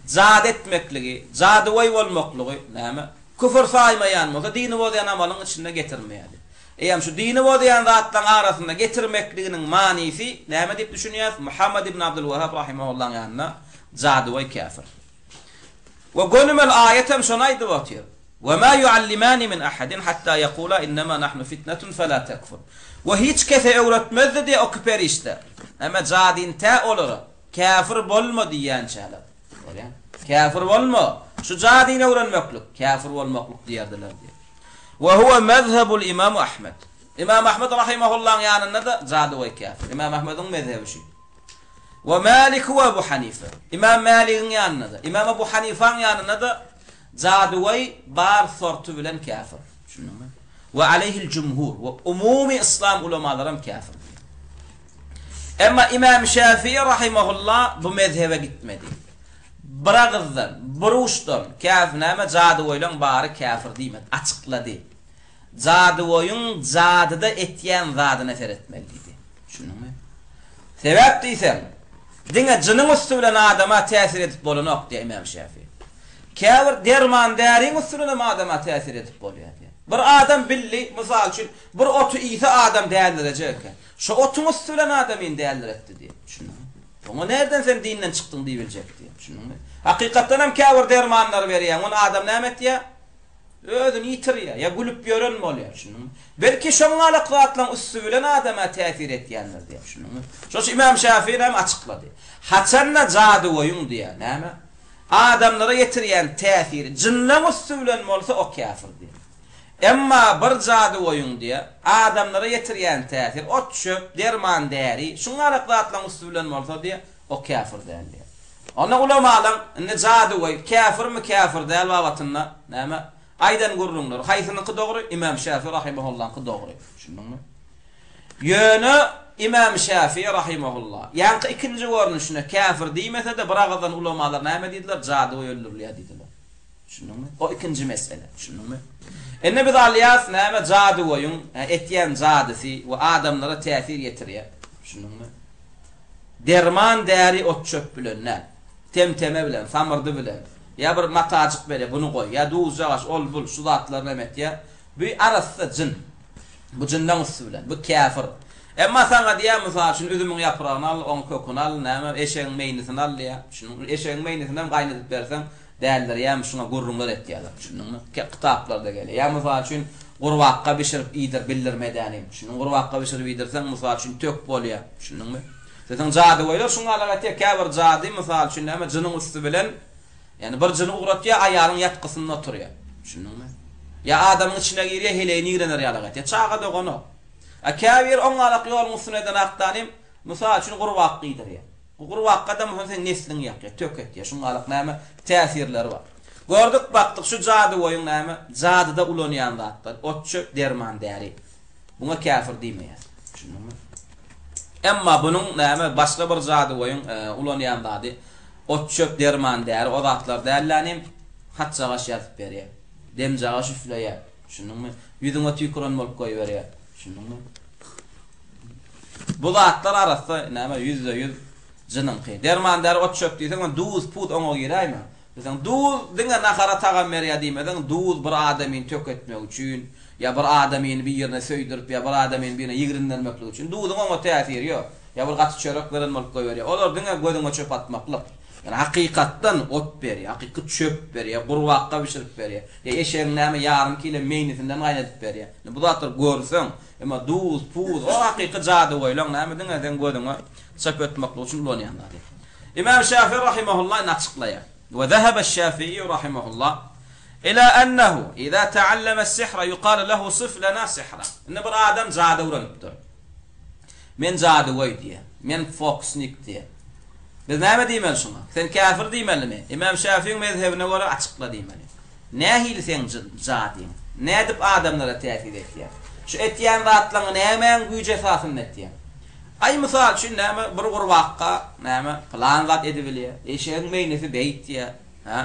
jady etmekligi, jadygöý bolmaklygy näme? Küfür saýmaýan bolsa dini bozýan amalyň içinde getirmeýärdi. Eýýäm şu dini bozýan zatlaryň arasynda getirmekliginiň manysy näme diýip düşünýäs? Muhammet ibn Abdulwahhab rahimahullahyň ýanynda jadygöý käfir. We gönümel aýat hem şony aýdyp otyr. We ma yuallimani min ahadin hatta yaqula innema nahnu fitnetun fela tekfur. We hiç kese öwretmezdi diýe o perişde. Näme jadyny tä olara käfir bolma diýýänçäler. Görýäň? Käfir bolma. Şu jadyny öwrenmeklik, käfir bolmaklyk diýerdiler diýýär. We huwe mezhebul Imam Ahmed. Imam Ahmed rahimahullahyň ýanynda-da jadygöý käfir. Imam Ahmediň mezhebi şu. We Malik we Ebu Hanife. Imam Maligiň ýanynda-da, Imam Ebu Hanifaň ýanynda-da jadygöý bar sorty bilen käfir. Düşündiňmi? We aleyhil jumhur. We umumy yslam ulamalaram käfir diýýär. Emma Imam Şafii rahimehullah bu mezhebe gitmedi. Bir agyzdan, bir uçdan käfir näme jadygöýleň bary käfir diýmedi, açyklady. Jadygöýüň jadyda etýän zadyna seretmeli diýdi. Düşündiňmi? Sebäp diýseň, diňe jynyň üsti bilen adama täsir edip bolanok diýýär Imam Şafii. Käbir derman-däriň üsti bilen hem adama täsir edip bolýar diýýär. Bir adam bildi, mysal üçin, bir oty iýse adam dälirejek eken. Şo otuň üsti bilen adamyny däliretdi diýýär. Düşündiňmi? Oňa nerden sen dinden çykdyň diýibiljek diýýär. Düşündiňmi? Hakykatdan hem käbir dermanlary berýäň, ony adam näme etýär? Özüni ýitirýär, ýa gülüp ýören bolýar. Düşündiňmi? Belki şoňňalak zatlaryň üsti bilen adama täsir etýändir diýýär. Düşündiňmi? Şonuň üçin Ymam Şafii hem açyklady. Haçanda jadygöýüň diýýär, näme? Adamlara ýetirýän täsiri jynlaň üsti bilen bolsa o käfir diýýär. Emma bir jadygöýüň diýýär, adamlara ýetirýän täsir ot-çöp, derman-däri, şuňňalak zatlaryň üsti bilen bolsa diýýär, o käfir däl diýýär. Onda ulamalaň indi jadygöý käfirmi käfir däl babatynda näme aýdan gürrüňleri haýsynyňky dogry Imam Şafi rahimahullaňky dogry düşündiňmi? Ýöne Imam Şafi rahimahulla ýaňky ikinji görnüşine käfir diýmesede bir agyzdan ulamalar näme diýdiler jadygöý öldürilýär diýdiler. Düşündiňmi? O ikinji mesele. Düşündiňmi? Indi biz alýas näme jadygöýüň etýän jadysy we adamlara täsir ýetirýär. Düşündiňmi? Derman däri ot-çöp bilen däl. Temteme bilen, samyrdy bilen. Ýa bir matajyk berýär, buny goý. Ýa duzjagaş, ol-bul, şu zatlaryny hem etýär. Bu arassa jyn. Bu jynlaň üsti bilen. Bu käfir. Emma saňa diýýär, mysal üçin, üzümiň ýapragyny al, oň köküni al, näme, eşegiň meýnisini al diýýär. Düşündiňmi? Eşegiň meýnisini hem gaýnadyp berseň, däldirýärmi, şuňa gürrüňler etýärler. Düşündiňmi? Kitaplarda gelýär. Ýa mysal üçin, gurbakga bişirip iýdir, bildirme edänim. Düşündiňmi? Gurbakga bişirip iýdirseň, mysal üçin, tök bolýar. Düşündiňmi? Seseň jadygöýler şuňa alak etýär. Käbir jady, mysal üçin, näme, jynyň üsti bilen, ýagny bir jyny ugratýar, aýalyň ýatgysynda oturýar. Düşündiňmi? Ýa adamyň içine girýär, heleýini ýigrener ýalak etýär. Çaga doganok. A käbiri oňňalak ýoluň üstüne eden akdanym, mysal üçin, gurbakga iýdirýär. Bu gurbakga-da mysal seň nesliňi ýakýar, tök etýär. Şuňňalak näme, täsirleri bar. Gördük, bakdyk, şu jadygöýüň näme, jadyda ulanýan zatlary, ot-çöp, derman-däri. Muňa käfir diýmeýär. Düşündiňmi? Emma bunuň näme, başga bir jadygöýüň ulanýan zady, ot-çöp, derman-däri, o zatlar dällänim, hatjagaş ýazyp berýär. Demjagaş üfleýär. Düşündiňmi? Ýüzüňe tüýküren bolup goýberýär. Düşündiňmi? Bu zatlar arassa näme 100% jynyňky. Derman däri ot çöp diýseň, ony duz, puz oňa giräýme. Diýseň, duz diňe nahara tagam berýär diýmeseň, duz bir adamyny tök etmek üçin, ýa bir adamyny birine söýdürip, ýa bir adamyny birine ýigrindirmeklik üçin duzuň oňa täsiri ýok. Ýa bir gaty çörek beren bolup goýberýär. Olar diňe gözüňe çöp atmaklyk. Ýöne hakykatdan ot berýär, hakyky çöp berýär, gurbakga bişirip berýär. Ýa eşegiň näme ýarym kile meýnisinden gaýnadyp berýär. Indi bu zatlary görseň, emma duz, puz, o hakyky jadygöýleň näme diňe seň gözüňe çöp ötmeklik üçin ulanýan zady. Imam Şafii rahimehullah indi açyklaýar. We zehebe Şafii rahimehullah ila ennehu iza taallama sihra yuqalu lehu sif lena sihra. Indi bir adam jady öwrenipdir. Men jadygöý diýýär. Men fokusnik diýýär. Biz näme diýmeli şuňa? Sen käfir diýmelimi? Imam Şafiiň mezhebine görä açykla diýmeli. Nähili seň jadyň? Nädip adamlara täsir etýär? Şu etýän zatlaryňy nämäň güýji esasynda etýäň? Aý mysal üçin näme bir gurbakga näme pylan zat edibilýär. Eşegiň beýnisi beýtýär. Hä?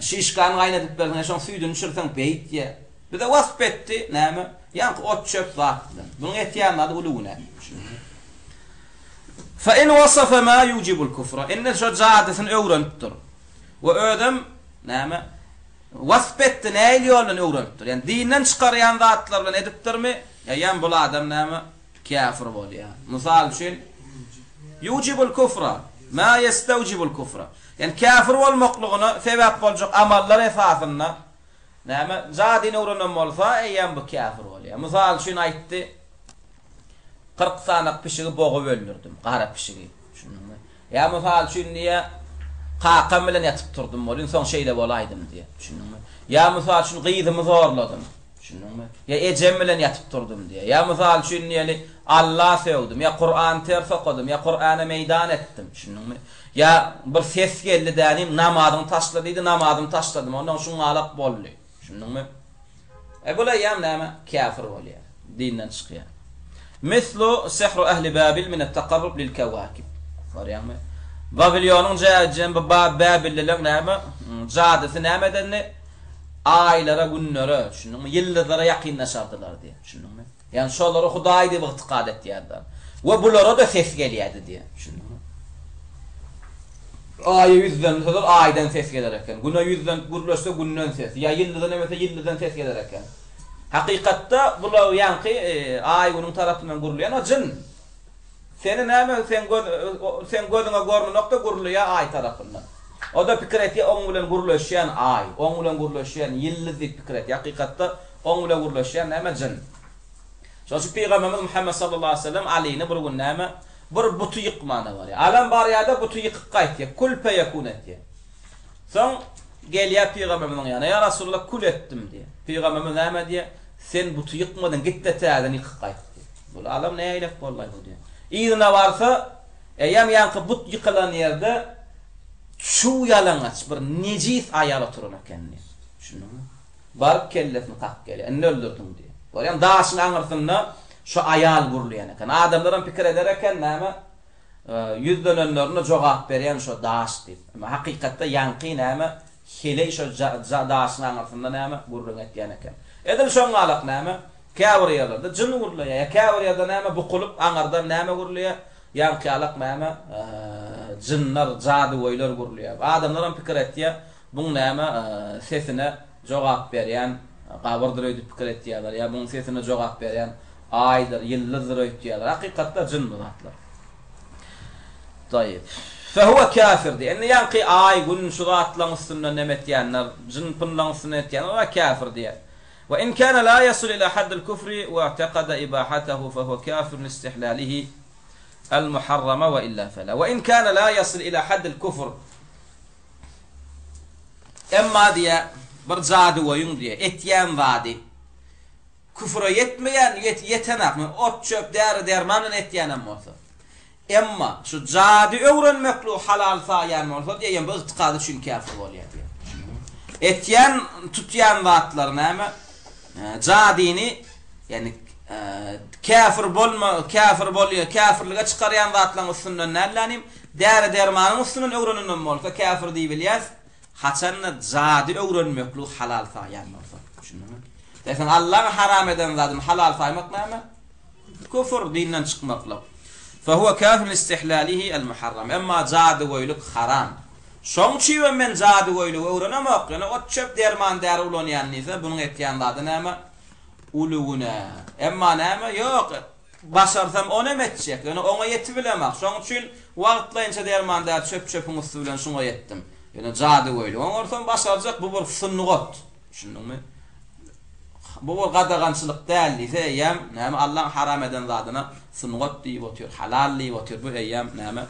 Şişkany gaýnadyp berseň, şoň süýdüni içirseň beýtýär. Bize wasp etdi, näme? Ýaňky ot-çöp zat bilen. Munuň etýän zady uly günä. Fe in wasafa ma yujibul kufra. Indi şo jadysyny öwrenipdir. We özem näme? Wasp etdi, nähili ýol bilen öwrenipdir? Ýani dinden çykarýan zatlar bilen edipdirmi? Eýýäm bul adam näme? Käfir bolýar. Mysal üçin, yujibul kufra, ma yestawjibul kufra. Ýani käfir bolmaklygyna sebäp boljak amallar esasynda Näme, jadyny öwrenen bolsa, eýýäm bu käfir bolýar. Mysal üçin aýtdy, 40 sanak pişigi bogup öldürdim, gara pişigi. Düşündiňmi? Ýa mysal üçin diýýär, kakam bilen ýatyp turdum welin, soň şeýle bolaýdym diýýär. Düşündiňmi? Ýa mysal üçin gyzymy zorladym. Düşündiňmi? Ýa ejem bilen ýatyp turdum diýýär. Ýa mysal üçin diýeli, Alla sögdüm, ýa Kurany ters okadym, ýa Kurana meýdan etdim. Düşündiňmi? Ýa bir ses geldi dänim, namazyňy taşla diýdi, namazymy taşladym, onnoň şuňňalak boldy. Düşündiňmi? E bul eýýäm näme? Käfir bolýar. Dinden çykýar. Mislu sihru ehli Babil min et-takarrub lil kewakib. Görýäňmi? Babilonyň Bäbillileň näme? Jadysy näme edendi? Aýlara, günlere, düşündiňmi? Ýyldyzlara ýakynlaşardylar diýýär. Düşündiňmi? Ýagny şolary hudaý diýip ygtykad etýärdiler. We bulara-da ses gelýärdi diýýär. Düşündiňmi? Aýa ýüzlenseler aýdan ses geler eken. Güne ýüzlenip gürleşse günden ses. Ýa ýyldyza nemese ýyldyzdan ses geler eken. Hakykatda bular ýaňky aý-günüň tarapyndan gürleýän o jyn. Seni näme seň göz seň gözüňe görnenokda gürleýär aý tarapyndan. O-da pikir etýär oň bilen gürleşýän aý, oň bilen gürleşýän ýyldyz diýip pikir etýär. Hakykatda oň bilen gürleşýän näme jyn. Şonuň üçin Pygamberimiz Muhammet sallallahu aleýhi we sellem Alyny bir gün näme bir buty ýykmana barýar. Alam barýar-da buty ýykyp gaýtýar. Kül peýekun etýär. Soň gelýär Pygamberimiziň ýanyna, Ýa Resulallah kül etdim diýýär. Pygamberimiz näme diýýär? Sen buty ýykmadyň, git-de täzeden ýykyp gaýt diýýär. Bul alam nägilek boldy-aý bu diýýär. Yzyna barsa, eýýäm ýaňky but ýykylan ýerde çuw ýalaňaç bir nejis aýal oturan eken diýýär. Düşündiňmi? Baryp kellesini kakyp gelýär. Indi öldürdiň diýýär. Görýäňmi, daşyň aňyrsynda şu aýal gürleýän eken. Adamlaram pikir eder eken, näme? Ýüzlenenlerine jogap berýän şo daş diýip. Emma hakykatda ýaňky näme, heleý şo daşyň aňyrsynda näme, gürrüň etýän eken. Edil şoň galak näme, käbir ýerlerde jyn gürleýär, ýa käbir ýerde näme, bukulyp aňyrdan näme gürleýär, ýaňky ýalak näme, jynlar, jadygöýler gürleýär. Adamlaram pikir etýär, buň näme, sesine jogap berýän gabyrdyr öýdüp pikir etýärler, ýa buň sesine jogap berýän Aýdyr, ýyldyzdyr öýtýärler. Hakykatda jyn bu zatlar. Taýyp. Fehuwe käfir diýýär. Indi ýaňky aý, gün şu zatlaryň üstünden neme etýänler, jyn-pynlaryň üstünden etýänler olar käfir diýýär. We in kana la yasul ila haddil kufri we i'tekada ibahatahu fehuwe kafirun istihlalihi al muharrama we illa fela. We in kana la yasul ila haddil kufr. Emma diýýär, bir jadygöýüň diýýär, etýän zady Küfüre ýetmeýän, ýetenak, men ot-çöp, däri-derman bilen etýänem bolsa. Emma şu jady öwrenmekligi halal saýýan bolsa diýýän, bu ygtykady üçin käfir bolýar diýýär. Etýän, tutýan zatlary näme? Jadyny, ýagny käfir bolma, käfir bolýar, käfirlige çykarýan zatlaryň üstünden däl-de, däri-dermanyň üstünden öwrenenem bolsa käfir diýibilýär. Haçanda jady öwrenmekligi halal saýan bolsa. Düşündiňmi? Sen Allaň haram eden zadyny halal saýmak näme? Küfür, dinden çykmaklyk. Fehuve kafirun istihlalihi el muharram. Emma jadygöýlük haram. Şoň üçinem men jadygöýlügi öwrenemok, ýöne ot-çöp derman-däri ulanýan diýse, bunuň etýän zady näme? Uly günä. Emma näme? Ýok. Başarsam onam etjek, ýöne oňa ýetibilemok. Şoň üçin wagtlaýynça derman däl çöp-çöpüň üsti bilen şuňa ýetdim. Ýöne jadygöýlük oňarsam başarjak, bu bir sungat. Düşündiňmi? Bu bir gadagançylyk däl diýse eýýäm näme Allaň haram eden zadyna sungat diýip otyr, halal diýip otyr. Bu eýýäm näme?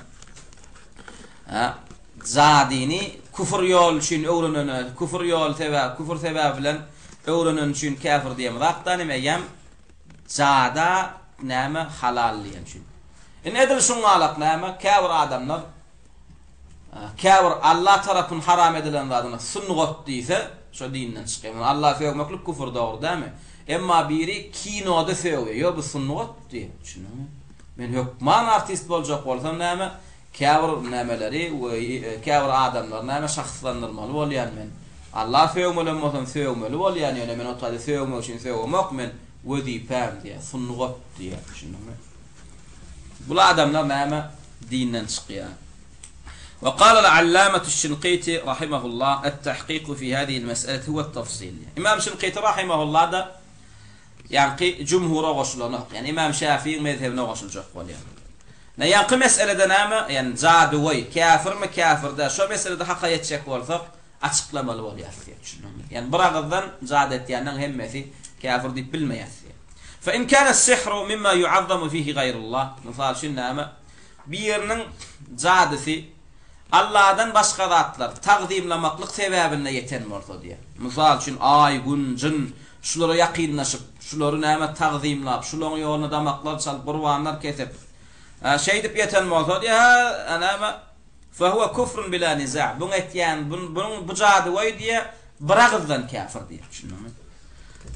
Hä? Jadyny küfür ýol üçin öwrenene, küfür ýol sebäp, küfür sebäbi bilen öwreneni üçin käfir diýemizakda näme eýýäm Jada näme halal diýen üçin. Indi edil şuňňalak näme käbir adamlar käbir Allah tarapyn haram edilen zadyna sungat diýse şo dinden çykýar. Ýagny Allah sögmeklik küfür dogry dälmi? Emma biri kinoda sögýär. Ýok bu sungat diýýär. Düşündiňmi? Men hökman artist boljak bolsam näme Käbir nämeleri we käbir adamlary näme şahslandyrmaly bolýan men. Alla sögmelem bolsam sögmeli bolýan ýöne men o taýda sögmek üçin sögemok men wezipäm diýýär sungat diýýär düşündiňmi. Bul adamlar näme dinden çykýar. We galal allamatu şinqiti rahimahullah et-tahkiku fi hadihi l-mes'eleti huwa-t-tafsil diýýär. Imam Şinqiti rahimahullah da Ýaňky jumhura goşulanok. Ýagny Imam Şäfiiň mezhebine goşuljak bolýar. Ine ýaňky meselede näme? Ýagny jadygöý käfirmi, käfir däl. Şo meselede haka ýetjek bolsak, açyklamaly bolýarys diýýär. Düşündiňmi? Ýagny bir agyzdan jady etýänleň hemmesi käfir diýip bilmeýäris diýýär. Fe in kana sihru mimma yu'azzamu fihi gaýrullah. Mysal üçin näme? Biriniň jadysy Alladan başga zatlar tagzymlamaklyk sebäbinde ýeten bolsa diýýär. Mysal üçin, aý, gün, jyn, şulara ýakynlaşyp, şulary näme tagzymlap, şularyň ýoluna damaklar çalyp, gurbanlar kesip, şeýdip ýeten bolsa diýýär, hä, näme, fehuwe kufrun bila niza, buň etýän, bunuň bu jadygöý diýýär, bir agyzdan käfir diýýär. Düşündiňmi?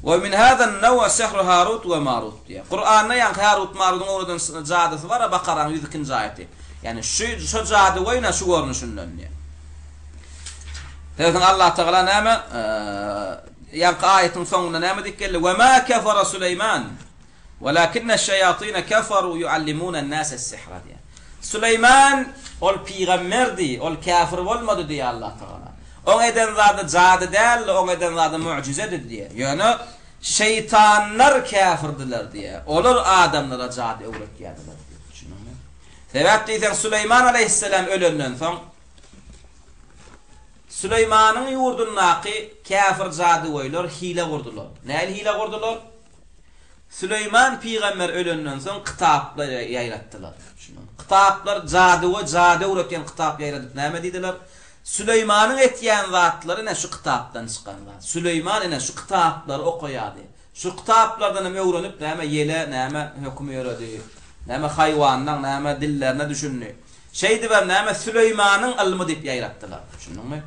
We min haza naw sihru Harut we Marut diýýär. Kuranda ýaňky Harut Marudyň öwreden jadysy bar-a Bakaranyň 102-nji aýaty. Ýagny şu şo jadygöý şu görnüşinden diýýär. Serediň Allah Tagala näme ýaňky aýatyň soňunda näme diýip geldi? We ma kefara Süleýman welakinne şeýatine keferu yuallimuna nase sihra diýýär. Süleýman ol pygamberdi, ol käfir bolmady diýýär Allah Tagala. Oň eden zady jady däldi, oň eden zady mu'jizedi diýýär. Ýöne şeýtanlar käfirdiler diýýär. Olar adamlara jady öwretýärdiler diýýär. Düşündiňmi? Sebäp diýseň Süleýman aleýhissalam ölenden soň Süleýmanyň ýurdundaky käfir jadygöýler hile gurdular. Nähili hile gurdular? Süleýman pygamber ölenden soň kitaplar ýaýratdylar. Kitaplar jadygöý jady öwretýän kitap ýaýradyp näme diýdiler? Süleýmanyň etýän zatlary ine şu kitapdan çykan zat. Süleýman ine şu kitaplary okaýardy. Şu kitaplardan hem öwrenip näme ýele näme höküm ýöredi. Näme haýwanlaň näme dillerine düşündi. Şeýdibem näme Süleýmanyň ylmy diýip ýaýratdylar. Düşündiňmi?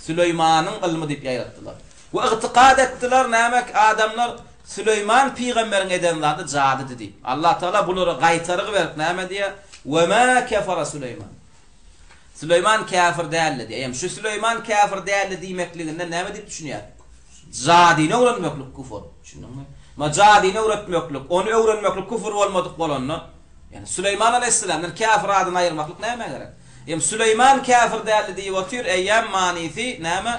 Süleýmanyň ylmy diýip ýaýratdylar. We ygtykad etdiler näme adamlar Süleýman pygamberiň eden zady jadydy diýip. Allah Tagala bulara gaýtargy berip näme diýýär? We ma kefara Süleýman. Süleýman käfir däldi diýýär. Eýýäm şu Süleýman käfir däldi diýmekliginden näme diýip düşünýär? Jadyny öwrenmeklik küfür. Düşündiňmi? Ma jadyny öwretmeklik, ony öwrenmeklik küfür bolmadyk bolanda, ýagny Süleýman aleýhissalamdan käfir adyny aýyrmaklyk nämä gerek? Eýýäm Süleýman käfir däldi diýip otyr, eýýäm manysy näme?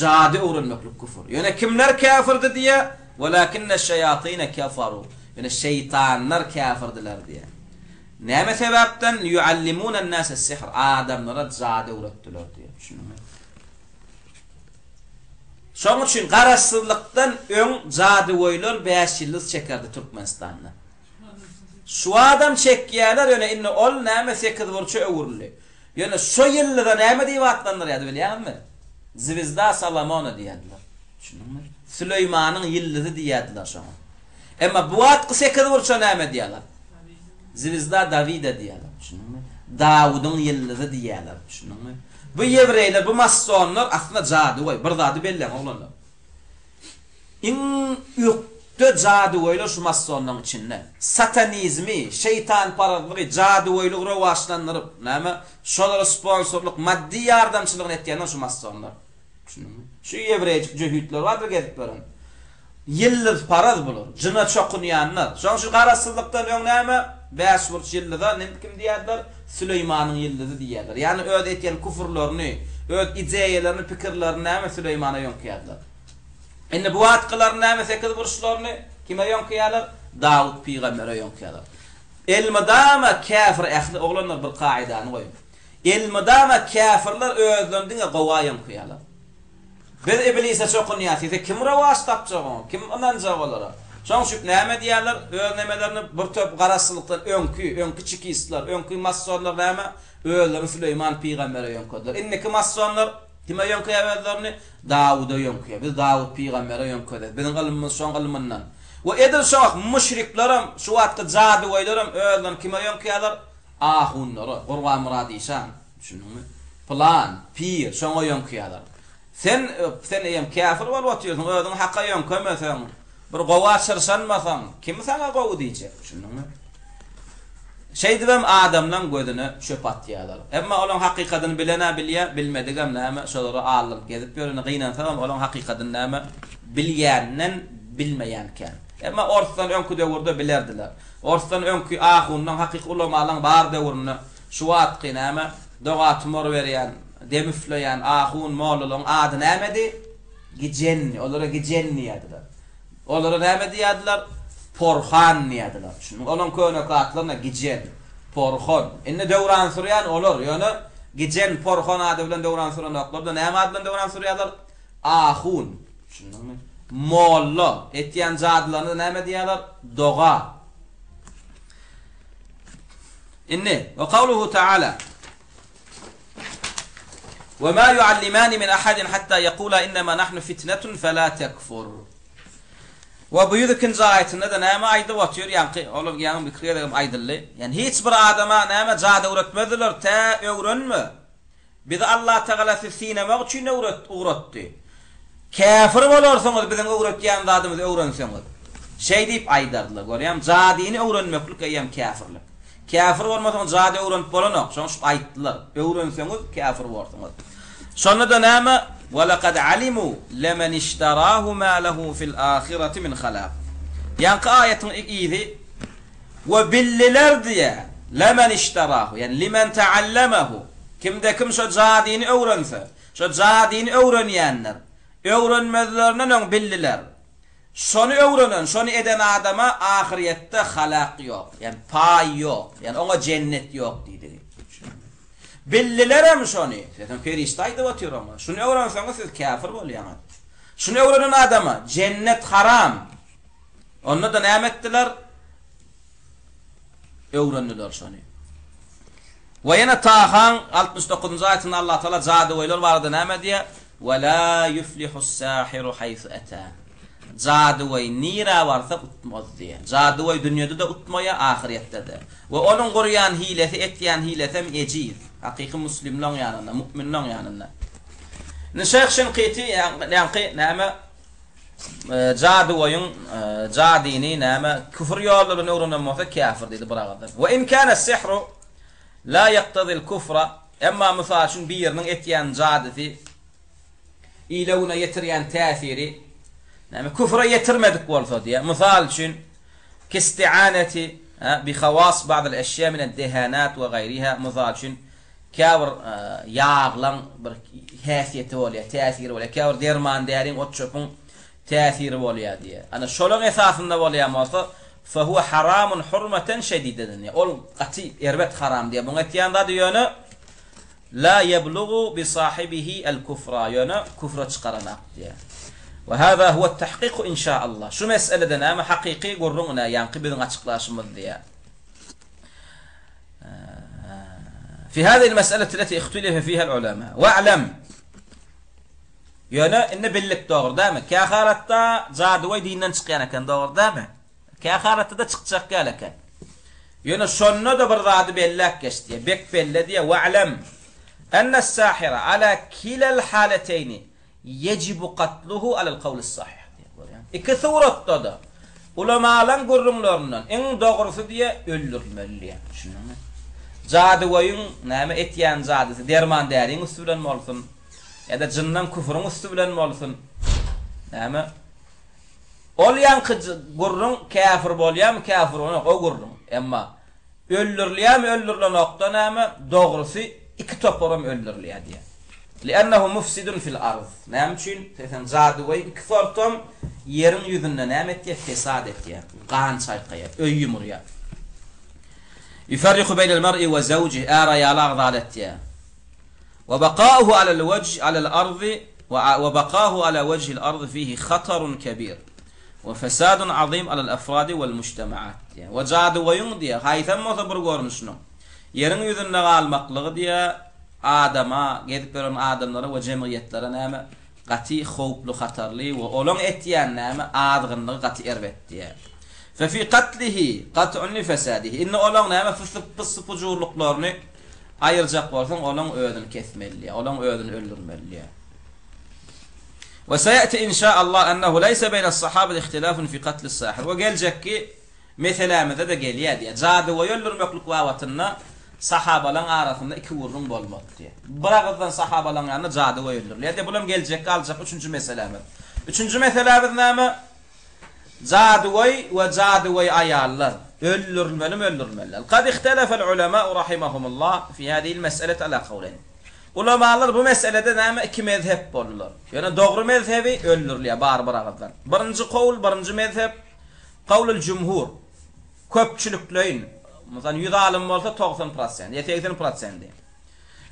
Jady öwrenmeklik küfür. Ýöne kimler käfirdi diýýär? Welakinneş-şeýatine keferu. Ýöne şeýtanlar käfirdiler diýýär. Näme sebäpden? Ýuallimunen-nase-s-sihr. Adamlara jady öwretdiler diýýär. Düşündiňmi? Şonuň üçin garaşsyzlykdan öň jadygöýler bäşýyldyz çekerdi Türkmenistanda. Şu adam çekýärler ýöne indi ol näme sekizburça öwrüldi. Ýöne şo ýyldyza näme diýip atlandyrýardy bilýäňizmi? Zwezda Solomona diýýärdiler. Düşündiňmi? Süleýmanyň ýyldyzy diýýärdiler şoňa. Emma bu wagtky sekizburça näme diýýärler? Zwezda Dawida diýýärler. Düşündiňmi? Dawudyň ýyldyzy diýýärler. Düşündiňmi? Bu ýewreýler, bu massonlar aslynda jadygöý. Bir zady belläň, oglanlar. Iň ökde jadygöýler şu massonlaryň içinde. Satanizmi, şeýtanparazlygy, jadygöýligi rowaçlandyryp, näme, şolara sponsorlyk, maddy ýardamçylygyny etýänler şu massonlar. Düşündiňmi? Şu ýewreýjik jöhitler bardyr gezip ýören. Ýyldyzparaz bular. Jyna çokunýanlar. Şonuň üçin garaşsyzlykdan öň näme? Bäşburç ýyldyza nim kim diýerdiler? Süleýmanyň ýyldyzy diýerdiler. Ýagny öz etýän küfürlerini, öz ideýalaryny, pikirlerini näme Süleýmana ýöňkeýärdiler. Indi bu wagtkylaryny näme sekizburçlaryny kime ýöňkeýärler? Dawut pygambere ýöňkeýärler. Elmydama käfir ähli oglanlar bir kaidany goýuň. Elmydama käfirler özlerini diňe gowa ýöňkeýärler. Biz iblise çokunýas diýse kim rowaç tapjak oňa, kim ynanjak olara? Şoň üçin näme diýýärler, öz nemelerini bir töp garaşsyzlykdan öňki, öňki çekistler, öňki massonlar näme, özlerini Süleýman pygambere ýöňkediler. Indiki massonlar kime ýöňkeýär özlerini? Dawuda ýöňkeýär. Biz Dawut pygambere ýöňkedes. Biziň ylmymyz şoň ylmyndan. We edil şo wagt müşriklerem, şu wagtky jadygöýlerem özlerini kime ýöňkeýärler? Ahunlara, Gurbanmyrat işan. Düşündiňmi? Pylan, pir, şoňa ýöňkeýärler. Sen, sen eýýäm käfir bolup otyrsyň, özüňi haka ýöňkemeseň, bir gowa çyrşanmasaň, kim saňa gowy diýjek? Düşündiňmi? Şeýdibem adamlaň gözüne çöp atýarlar. Emma olaň hakykadyny bilen-ä bilýär, bilmedigem näme, şolara aldanyp gezip ýör. Indi gynansagam olaň hakykadyny näme, bilýänden bilmeýän kän. Emma orsdan öňki döwürde bilerdiler. Orsdan öňki ahunlaň, hakyky ulamalaň bar döwründe Şu wagtky näme, doga-tumar berýän, dem üfleýän ahun mollalaryň ady nämedi? Gijenni, olara gijen diýýärdiler. Olara näme diýýärdiler? Porhan diýýärdiler. Düşündiňmi? Olaryň köneki atlaryna gijen, porhan. Indi döwran sürýän olar, ýöne gijen, porhan ady bilen döwran sürenoklar-da, näme ady bilen döwran sürýärler? Ahun. Düşündiňmi? Molla. Etýän jadylaryna-da näme diýýärler? Doga. Indi, we kawluhu taala, We ma yuallimani min ahadin hatta yaqula innema nahnu fitnetun fela tekfur. We bu 102-nji aýatynda-da näme aýdyp otyr, ýaňky ol ýaňy bir gezegem aýdyldy. Ýani hiç bir adama näme jady öwretmezdiler, tä öwrenme. Bizi Allatagala sizi synamak üçin öwret ugratdy. Käfir bolarsyňyz biziň öwretýän zadymyzy öwrenseňiz. Şeý diýip aýdardylar. Görýäňmi, jadyny öwrenmeklik eýýäm käfirlik. Käfir bolmasaň jady öwrenip bolanok. Şonuň üçin aýtdylar, öwrenseňiz käfir borsuňyz. Şonda-da näme? Ve lekad alimu lemen iştarahu ma lehu fil ahireti min halak. Ýaňky aýatyň yzy we bildiler diýýär. Lemen iştarahu, ýagny limen teallemehu. Kimde kim şo jadyny öwrense, Şo jadyny öwrenýänler, öwrenmezlerinden öň bildiler. Şony öwrenen, şony eden adama ahyrýetde halak ýok, ýagny paý ýok, ýagny oňa jennet ýok diýdigi. Bildilerem şony. Sesem perişde aýdyp otyr oňa. Şuny öwrenseňiz siz käfir bolýaňyz. Şuny öwrenen adama jennet haram. Onda-da näme etdiler? Öwrendiler şony. We ýene Tahaň 69-njy aýatynda Allah Taala jadygöýler barada näme diýýär? Ve la yuflihus-sahiru haýsu ata. Jadygöý nirä barsa utmaz diýýär. Jadygöý dünýede-de utmaýar, ahyrýetde-de. We onuň gurýan hilesi, etýän hilesem ejiz. Hakyky muslimleň ýanynda, mu'minleň ýanynda. Indi Şeýh Şinkiti ýaňky näme Jadygöýüň jadyny näme küfür ýollar bilen öwrenen bolsa käfir diýdi bir agyzdan. We in kana sihru la ýaktazil kufra emma mysal üçin biriniň etýän jadysy ile güne ýetirýän täsiri näme küfre ýetirmedik bolsa diýýär. Mysal üçin kistianeti bi hawas ba'dal eşýa min dehanat we gaýriha mysal üçin Käbir ýaglaň bir häsiýeti bolýar, täsiri bolýar. Käbir derman-däriň, ot-çöpüň täsiri bolýar diýýär. Ana, şolaň esasynda bolýan bolsa, fehuwe haramun hurmeten şedideden diýýär. Ol gaty erbet haram diýýär. Muň etýän zady ýöne la ýeblugu bi sahibihi el-kufra, ýöne küfre çykaranak diýýär. We haza huwet-tahkiku inşaallah. Şu meselede näme hakyky gürrüň ine ýaňky biziň açyklaşymyz diýýär. Fi hâzihil mes'eleti leti ihtulefe fîhel ulemâ. We'lem. Ýöne indi bildik dogry dälmi? Kä halatda jadygöý dinden çykýan eken dogry dälmi? Kä halatda-da çykjak ýaly eken. Ýöne şonda-da bir zady belläp geç diýýär. Bek belle diýýär. We'lem. Ennes-sahira ala kilel haleteýni Ýejibu katluhu alel kawlis sahyh diýýär. Görýäňmi? Iki suratda-da ulamalaň gürrüňlerinden iň dogrusy diýýär, öldürilmeli diýýär. Düşündiňmi? Jadygöýüň näme etýän jadysy derman-däriň üsti bilen bolsun, ýa-da jyndan küfrüň üsti bilen bolsun, näme? Ol ýaňky gürrüň käfir bolýarmy, käfir bolanok, o gürrüň. Emma Öldürilýärmi öldürilenokda näme dogrusy iki toparam öldürilýär diýýär. Li'ennehu mufsidun fil arz. Näme üçin? Sen jadygöý iki sortam ýeriň ýüzünde näme etýär? Fesat etýär. Gan çaýkaýar, öý ýumurýar. Ýuferriku beýnel mer'i we zewjih, är-aýaly agzala etýär. We bakauhu alel wejh alel arzy we bakahu ala wejhil arzy fihi hatarun kebir. We fesadun azym alal afradi wal mujtamaat diýýär. We jadygöýüň diýýär, haýsam bolsa bir görnüşiniň ýeriň ýüzünde galmaklygy diýýär, adama, gezip ýören adamlara we jemgyýetlere näme, gaty howply, hatarly we olaň etýän näme, azgynlygy gaty erbet diýýär. Fe fi katlihi kat'un li fesadihi. Indi olaň näme fysyk-pujurlyklaryny aýyrjak bolsaň, olaň özüni kesmeli diýýär, olaň özüni öldürmeli diýýär. We seýeti inşaallah ennehu leýse beýnes-sahabeti ihtilafun fi katlis-sahir. We geljekki meselämizde-de gelýär diýýär. Jadygöýi öldürmeklik babatynda sahabalaň arasynda iki gürrüň bolmady diýýär. Bir agyzdan sahabalaň ýanynda jadygöý öldürilýär diýýär. Bulam geljekki aljak üçünji meselämiz. Üçünji meselämiz näme? Jadygöý we jadygöý aýallar öldürilmelimi öldürilmeli däl. Kad ihtelefel ulema'u rahimahumullah fi hadihil meseleti ala kawleýn. Ulamalar bu meselede näme iki mezhep boldular. Ýöne dogry mezhebi öldürilýär bary bir agyzdan. Birinji kowl, birinji mezhep, kawlul jumhur, köpçülikleýin, mysal ýüz alym bolsa 90 prosent ýa 80 prosendi.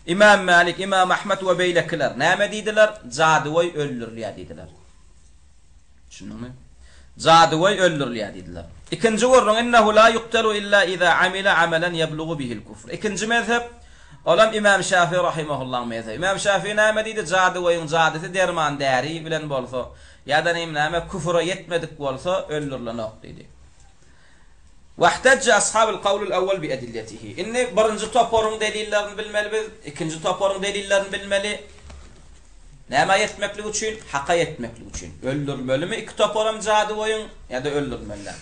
Imam Malik, Imam Ahmet we beýlekiler näme diýdiler? Jadygöý öldürilýär diýdiler. Düşündiňmi? Jadygöý öldürilýär diýdiler. Ikinji gürrüň, Innehu la ýuktalu illa iza amila amalan ýeblugu bihil kufr. Ikinji mezhep, olam Imam Şafi rahimahullahyň mezhebi. Imam Şafi näme diýdi? Jadygöýüň jadysy derman, däri bilen bolsa, ýa-da neým näme, küfüre ýetmedik bolsa, öldürilenok diýdi. Wahtajja ashabul kawlul awwal bi edilletihi. Indi birinji toparyň delillerini bilmeli biz, ikinji toparyň delillerini bilmeli. Nämä ýetmeklik üçin? Haka ýetmeklik üçin. Öldürilmelimi iki toparam jadygöýüň ýa-da öldürilmeli däl?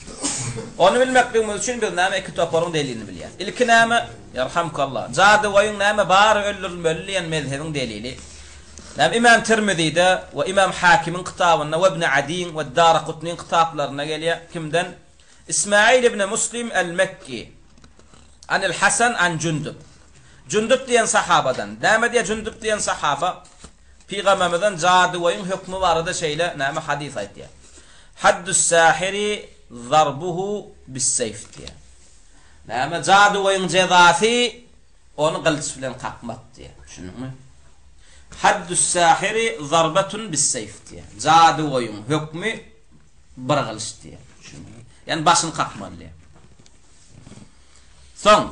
Ony bilmekligimiz üçin biz näme iki toparyň delilini bilýäris. Ilki näme? Ýarhamkallah. Jadygöýüň näme bary öldürilmeli diýen mezhebiň delili. Näme Imam Tirmizide we Imam Hakimiň kitabynda we Ibn Adiň we Darakutnyň kitaplarynda gelýär. Kimden? Ismail ibn Muslim el-Mekki. Anil Hasan an Jundub. Jundub diýen sahabadan. Näme diýýär Jundub diýen sahaba? Pygambermizden jadygöýüň hökmi barada şeýle näme hadys aýtýar. Haddus sahiri zarbuhu bis-seýf diýýär. Näme jadygöýüň jezasy ony gylyç bilen kakmak diýýär. Düşündiňmi? Haddus sahiri zarbatun bis-seýf diýýär. Jadygöýüň hökmi bir gylyç diýýär. Düşündiňmi? Ýagny başyny kakmaly diýýär. Soň,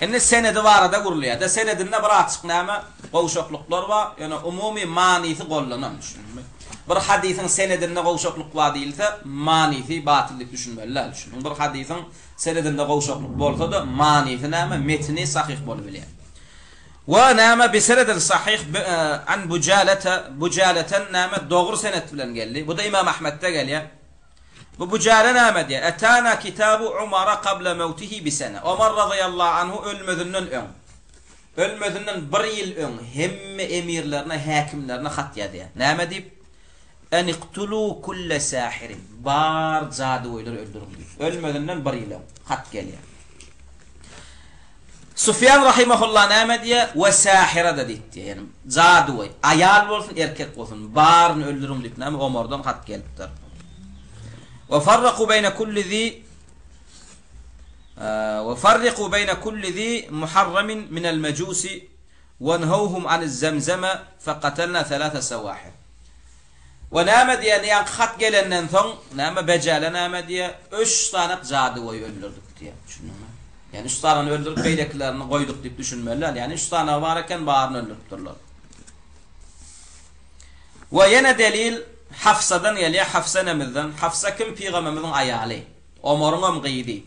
indi senedi barada gürleýär-de, senedinde bir azjyk näme, gowşaklyklar bar, ýöne umumy manysy gollanan, düşündiňmi? Bir hadysyň senedinde gowşaklyk bar diýilse, manysy batyl diýip düşünmeli däl, düşündiňmi? Bir hadysyň senedinde gowşaklyk bolsa-da, manysy näme, metni sahyh bolubilýär. We näme, bi senedin sahyh an Bujalete, Bujaleten näme, dogry senet bilen geldi. Bu-da Imam Ahmetde gelýär. Bu Bujale näme diýýär? Etana kitabu Umara kabla mewtihi bi sene. Omar razyýallahu anhu ölmezinden öň, ölmezinden bir ýyl öň hemme emirlerine, häkimlerine hat ýazýar. Näme diýip? En iktulu kulle sahirin. Bar jadygöýleri öldüriň diýip. Ölmezinden bir ýyl öň hat gelýär. Sufýan rahimehullah näme diýýär? We sahira-da diýip diýýär. Ýagny jadygöý, aýal bolsun, erkek bolsun, baryny öldüriň diýip näme Omardan hat gelipdir. We farraku beýne kulli zi We farriku beýne kulli zi muharramin minel mejusi we nhawhum aniz zemzeme faqatalna thalatha sawahir. We näme diýýär, ýaňky hat gelenden soň, näme Bejäle näme diýýär, üç sany jadygöýi öldürdik diýýär. Düşündiňmi? Ýagny üç sanyny öldürip, beýlekilerini goýduk diýip düşünmeli däl. Ýagny üç sany bar eken, baryny öldüripdirler. We ýene delil Hafsadan gelýär, Hafsa enemizden. Hafsa kim? Pygamberimiziň aýaly. Omaryňam gyzy.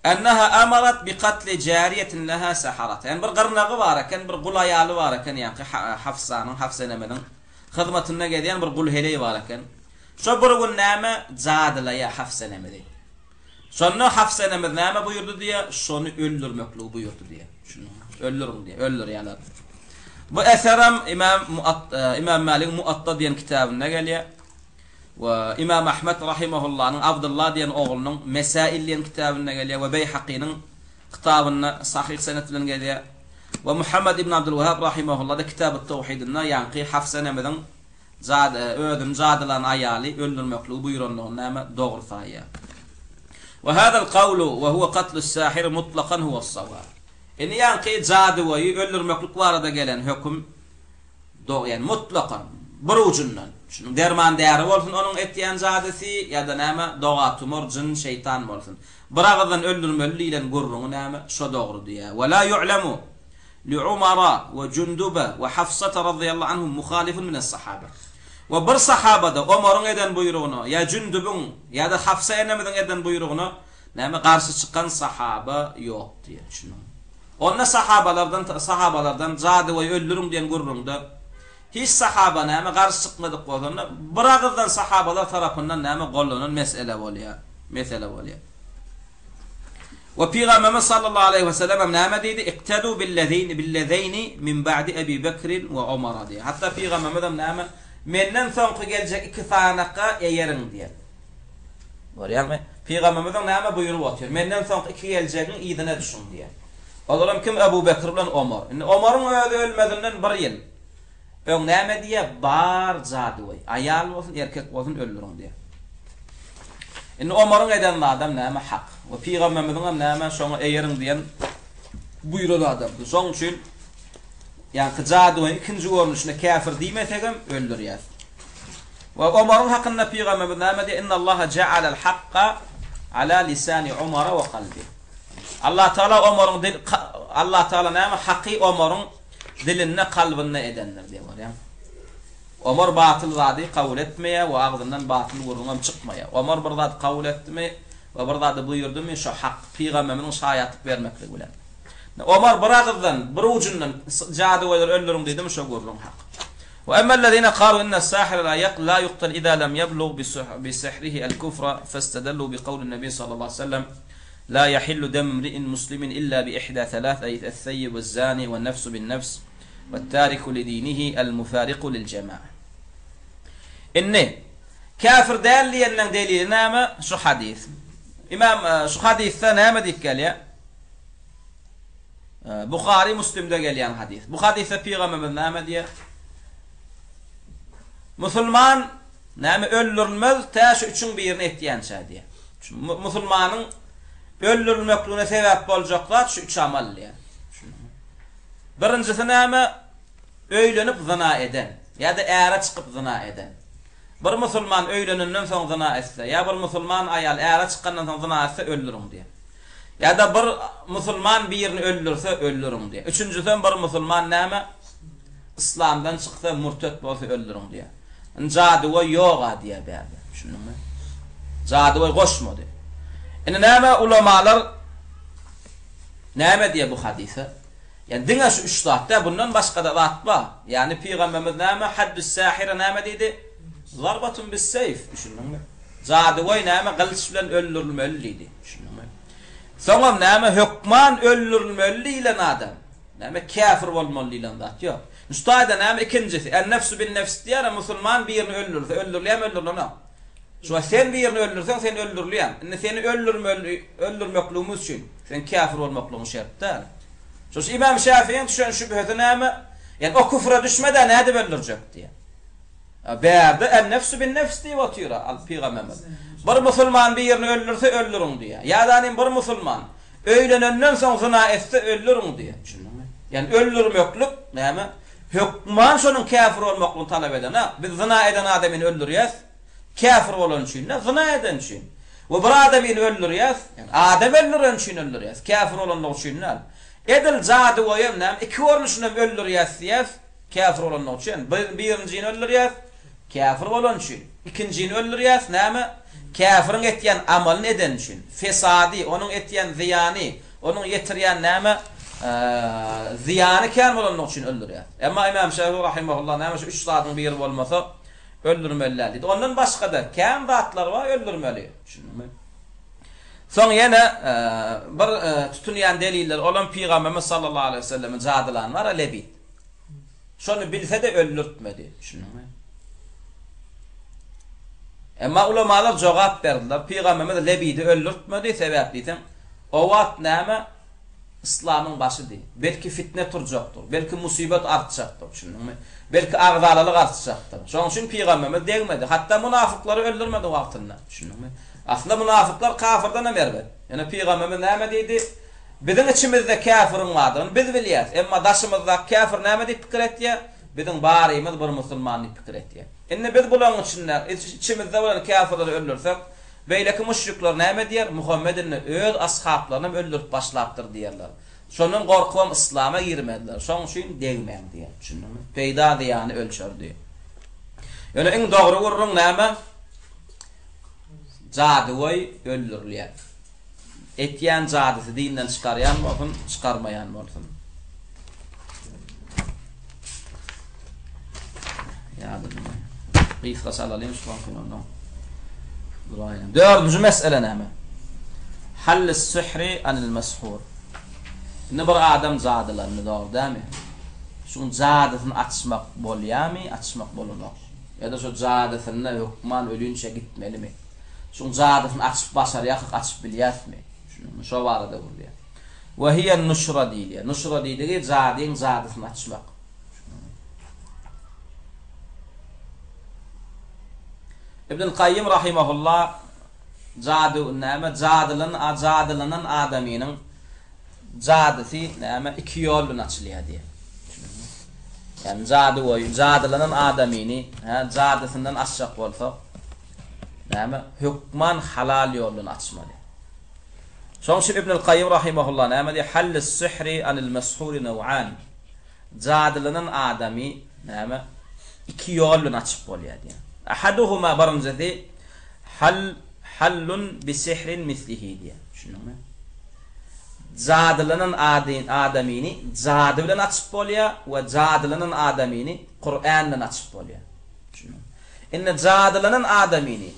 Enneha amarat bi katli jariyetin leha saharat. Ýagny bir gyrnagy bar eken, bir gul aýaly bar eken, ýaňky Hafsanyň, Hafsa enemiziň hyzmatynda gezýän bir gul heleý bar eken. Şo bir gün näme jadylaýar Hafsa enemizi. Şonda Hafsa enemiz näme buýurdy diýýär? Şony öldürmekligi buýurdy diýýär. Düşündiňmi? Öldüriň diýýär. Öldürýärler. Bu eserem Imam Muat Imam Maligiň Muatta diýen kitabynda gelýär. We Imam Ahmet rahimahullanyň Abdullah diýen oglunyň Mesail diýen kitabynda gelýär we Beýhakynyň kitabynda sahyh senet bilen gelýär. We Muhammet ibn Abdulwahhab rahimahullada Kitabut Tawhidinde ýaňky Hafsa enemiziň jady özüni jadylan aýaly öldürmekligi buýrandygyny näme dogry saýýar. We hazal kawlu we huwa katlus sahir mutlakan huwas-sawab. Indi ýaňky jadygöýi öldürmeklik barada gelen höküm Dogry, ýagny mutlakan, bir ujundan. Şunuň derman-däri bolsun onuň etýän jadysy ýa-da näme, doga-tumar, jyn, şeýtan bolsun. Bir agyzdan öldürmeli diýlen gürrüňi näme, şo dogry diýýär. Ve la yu'lemu li Umara we Jundube we Hafsata razyýallahu anhum muhalifun mines-sahaba. We bir sahabada Omaryň eden buýrugyna ýa Jündübiň ýa-da Hafsa enemiziň eden buýrugyna näme garşy çykan sahaba ýok diýýär. Düşündiňmi? Onda sahabalardan sahabalardan jadygöýi öldüriň diýen gürrüňde hiç sahaba näme garşy çykmadyk bolsa onda bir agyzdan sahabalar tarapyndan näme gollanan mesele bolýar mesele bolýar. We Pygamberimiz sallallahu aleýhi we sellem hem näme diýdi? Iktedu billezini billezeýni min ba'di Ebi Bekrin we Omara diýdi. Hatda Pygamberimiz hem näme menden soňky geljek iki sanaka eýeriň diýdi. Görýäňmi? Pygamberimiziň näme buýrup otyr? Menden soňky iki geljegiň yzyna düşüň diýýär. Olaram kim? Ebu Bekr bilen Omar. Indi Omaryň özi ölmezinden bir ýyl öň näme diýýär? Bar jadygöý, aýal bolsun, erkek bolsun öldüriň diýýär. Indi Omaryň eden zadam näme? Hak. We pygamberimiziň hem näme? Şoňa eýeriň diýen buýran adamdy. Şoň üçin ýaňky jadygöýüň ikinji görnüşine käfir diýmesegem öldürýäs. We Omaryň hakynda pygamberimiz näme diýýär? Innallaha ja'alal hakka ala lisani Umara we kalbi. Allah Taala Omaryň dil Allah Taala näme haky Omaryň dilinde, kalbynda edendir diýip görýäň. Omar batyl zady kabul etmeýär we agzyndan batyl gürrüň hem çykmaýar. Omar bir zat kabul etdimi we bir zady buýurdymy, şo hak, pygamberimiziň şaýatlyk bermekligi bilen. Omar bir agyzdan, bir ujundan jadygöýleri öldüriň diýdimi, şo gürrüň hak. Ve emmellezine kalu inne sahire la yak la yuktal iza lem yeblug bi sihrihi el kufra festedellu bi kavlin nebi sallallahu aleyhi ve sellem la yahillu dem imri'in muslimin illa bi ihda thalath ey es-seyyib ve zani ve nefsu bin nefs ve tariku li dinihi el mufariku lil cema'a. Indi käfir däl diýenleň delili näme? Şu hadys. Imam şu hadysda näme diýip gelýär? Buhary Müslimde gelýän hadys. Bu hadysda pygamberimiz näme diýýär? Musulman näme öldürilmez tä şu üçüň birini etýänçä diýýär. Musulmanyň öldürilmekligine sebäp boljak zat şu üç amal diýýär. Birinjisi näme? Öýlenip zyna eden ýa-da äre çykyp zyna eden. Bir musulman öýlenenden soň zyna etse ýa bir musulman aýal äre çykandan soň zyna etse öldüriň diýýär. Ýa-da bir musulman birini öldürse, öldüriň diýýär. Üçünjisem bir musulman näme? Yslamdan çyksa, murtet bolsa öldüriň diýýär. Indi jadygöý ýog-a diýýär bärde. Düşündiňmi? Jadygöý goşmady. Indi näme ulamalar näme diýýär bu hadysa? Ýani diňe şu üç zat däl, bundan başga-da zat bar. Ýani pygamberimiz näme? Haddüs sähire näme diýdi? Zarbatun bis-seýf. Düşündiňmi? Jadygöý näme? Gylyç bilen öldürilmeli diýdi. Düşündiňmi? Soňam näme hökman öldürilmeli diýlen adam, näme käfir bolmaly diýlen zat ýok. Şu taýda näme ikinjisi, en-nefsu bin-nefs diýýär, musulman birini öldürse, öldürilýärmi, öldürilenok. Şu wagt sen birini öldürseň, sen öldürilýäň. Indi seni öldürmeli, öldürmekligimiz üçin sen käfir bolmaklygyň şert däl. Şonuň üçin Imam Şäfiýiň düşen şübhesi näme? Ýani o küfre düşmedä nädip öldürjek diýýär. Bärde en-nefsu bin-nefs diýip otyr-a al pygamberimiz. Bir musulman birini öldürse öldüriň diýýär. Ýa-da bir musulman öýlenenden soň zyna etse öldüriň diýýär. Düşündiňmi? Ýani öldürmeklik näme? Hökman şonuň käfir bolmaklygyny talap edenok. Biz zyna eden adamyny öldürýäs. Käfir bolany üçin däl, zyna eden üçin. We bir adamyny öldürýäs, ýani adam öldüren üçin öldürýäs, käfir bolanlygy üçin däl. Edil jadygöýem näme, iki görnüşinem öldürýäs diýýäs. Käfir bolanlygy üçin. Biz birinjini öldürýäs, käfir bolany üçin. Ikinjini öldürýäs, näme? Käfiriň etýän amalyny edeni üçin. Fesady, onuň etýän zyýany, onuň ýetirýän näme? Zyýany kän bolanlygy üçin öldürýäs. Emma Imam Şäfi rahimehullah näme şu üç zadyň biri bolmasa öldürmeli däl diýdi. Ondan başga-da kän zatlar bar öldürmeli. Düşündiňmi? Soň ýene bir tutunýan deliller, olam Pygamberimiz sallallahu aleýhi we sellemi jadylan bar-a Lebit. Şony bilse-de öldürtmedi. Düşündiňmi? Emma ulamalar jogap berdiler. Pygamberimiz Lebidi öldürtmedi, sebäp diýseň, o wagt näme? Yslamyň başydy. Belki fitne turjakdyr, belki musybat artjakdyr, düşündiňmi? Belki agzalalyk artjakdyr. Şonuň üçin pygamberimiz degmedi. Hatda munafyklary öldürmedi wagtynda, düşündiňmi? Aslynda munafyklar kafyrdan hem erbet. Ýöne pygamberimiz näme diýdi? Biziň içimizde käfiriň bardygyny biz bilýäris. Emma daşymyzdaky käfir näme diýip pikir etýär? Biziň barymyz bir musulman diýip pikir etýär. Indi biz bularyň içinde, içimizde bolan käfirleri öldürsek, beýleki müşrikler näme diýer? Muhammet indi öz ashablaryny hem öldürip başlapdyr diýerler. Şondan gorkubam yslama girmezler. Şoň üçin degmäň diýer. Düşündiňmi? Peýda-zyýany ölçerdi. Ýöne iň dogry gürrüň näme? Jadygöý öldürilýär. Etýän jadysy dinden çykarýan bolsun, çykarmaýan bolsun. Ýadymy. Gysgaça alalyň şu soňkyny ondan. Duraýyň. Dördünji mesele näme? Hallis sihri anil meshur. Indi bir adam jadylandy, dogry dälmi? Şuň jadysyny açmak bolýarmy, açmak bolanok. Ýa-da şu jadysynda hökman ölinçä gitmelimi? Şuň jadysyny açyp başarýarkak açyp bilýäsmi? Düşündiňmi? Şo barada gürleýär. We hiýen nuşra diýilýär. Nuşra diýdigi jadyň jadysyny açmak. Ibnül Kaýýym rahimehullah jady näme jadylan jadylanan adamynyň jadysy näme iki ýol bilen açylýar diýýär. Ýagny jadygöý jadylanan adamyny hä jadysyndan açjak bolsak näme hökman halal ýoldan açmaly. Şonuň üçin Ibnül Kaýym rahimehullah näme diýýär? Hallis sihri anil meshuri naw'an. Jadylanan adamy näme iki ýol bilen açyp bolýar diýýär. Ahaduhuma birinjisi hal hallun bi sihrin mislihi diýýär. Düşündiňmi? Jadylanan adamyny jady bilen açyp bolýar we jadylanan adamyny Kuran bilen açyp bolýar. Düşündiňmi? Indi jadylanan adamyny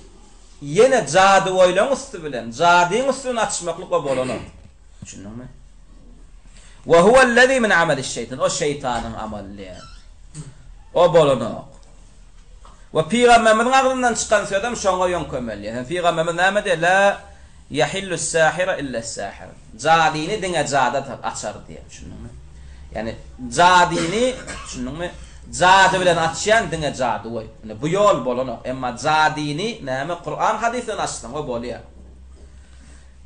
ýene jadygoýlaň üsti bilen, jadyň üsti bilen açmaklyk o bolanok. Düşündiňmi? Ve huvellezî min ameliş-şeýtan. O şeýtanyň amaly. O bolanok. We pygamberimiziň agzyndan çykan sözem şoňa ýöňkemelýär. Hem pygamberimiz näme diýýär? La yahillu-s-sahira illa-s-sahir. Jadyny diňe jada açar diýýär. Düşündiňmi? Ýagny jadyny, düşündiňmi? Jady bilen açýan diňe jadygoý. Indi bu ýol bolanok. Emma jadyny näme Kuran hadys bilen açsaň o bolýar.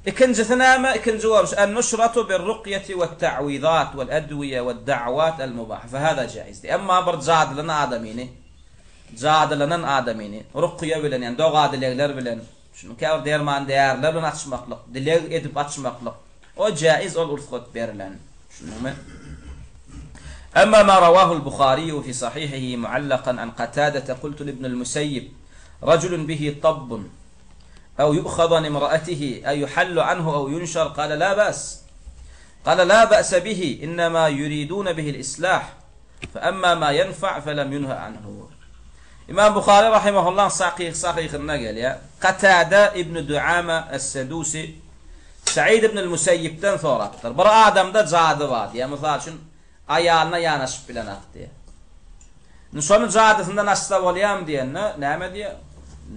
Ikinjisi näme? Ikinji görnüş, En-nuşratu bir-rukýeti wet-ta'wizat wel-edwiýe wed-da'wat el-mubaha, fe-hâzâ jaiz diýýär. Emma bir jadylanan adamyny, jadylanan adamyny rukýe bilen, ýagny doga-dilegler bilen, şunuň käbir derman-däriler bilen açmaklyk, dileg edip açmaklyk, o jaiz, ol rugsat berlen. Düşündiňmi? Emma ma rawahul Buhariýu fi sahihihi muallakan an Katadete kultu libnil Museýýib, rajulun bihi tabbun, Ew yu'khadhu an imra'atihi e yuhallu anhu ew yunşar kale la ba's. Kale la ba'se bihi innema yuridune bihil islah fe emma ma yenfa' felem yunhe anhu. Imam Buhary rahimahullahyň sahyh sahyhynda gelýär. Katade ibn Duama es-Sedusi Said ibn al-Museýýipden sorapdyr. Bir adamda jady bar diýýär. Mysal üçin Aýalyna ýanaşyp bilenak diýýär. Indi şony jadysyndan açsa bolýarmy diýende, näme diýýär?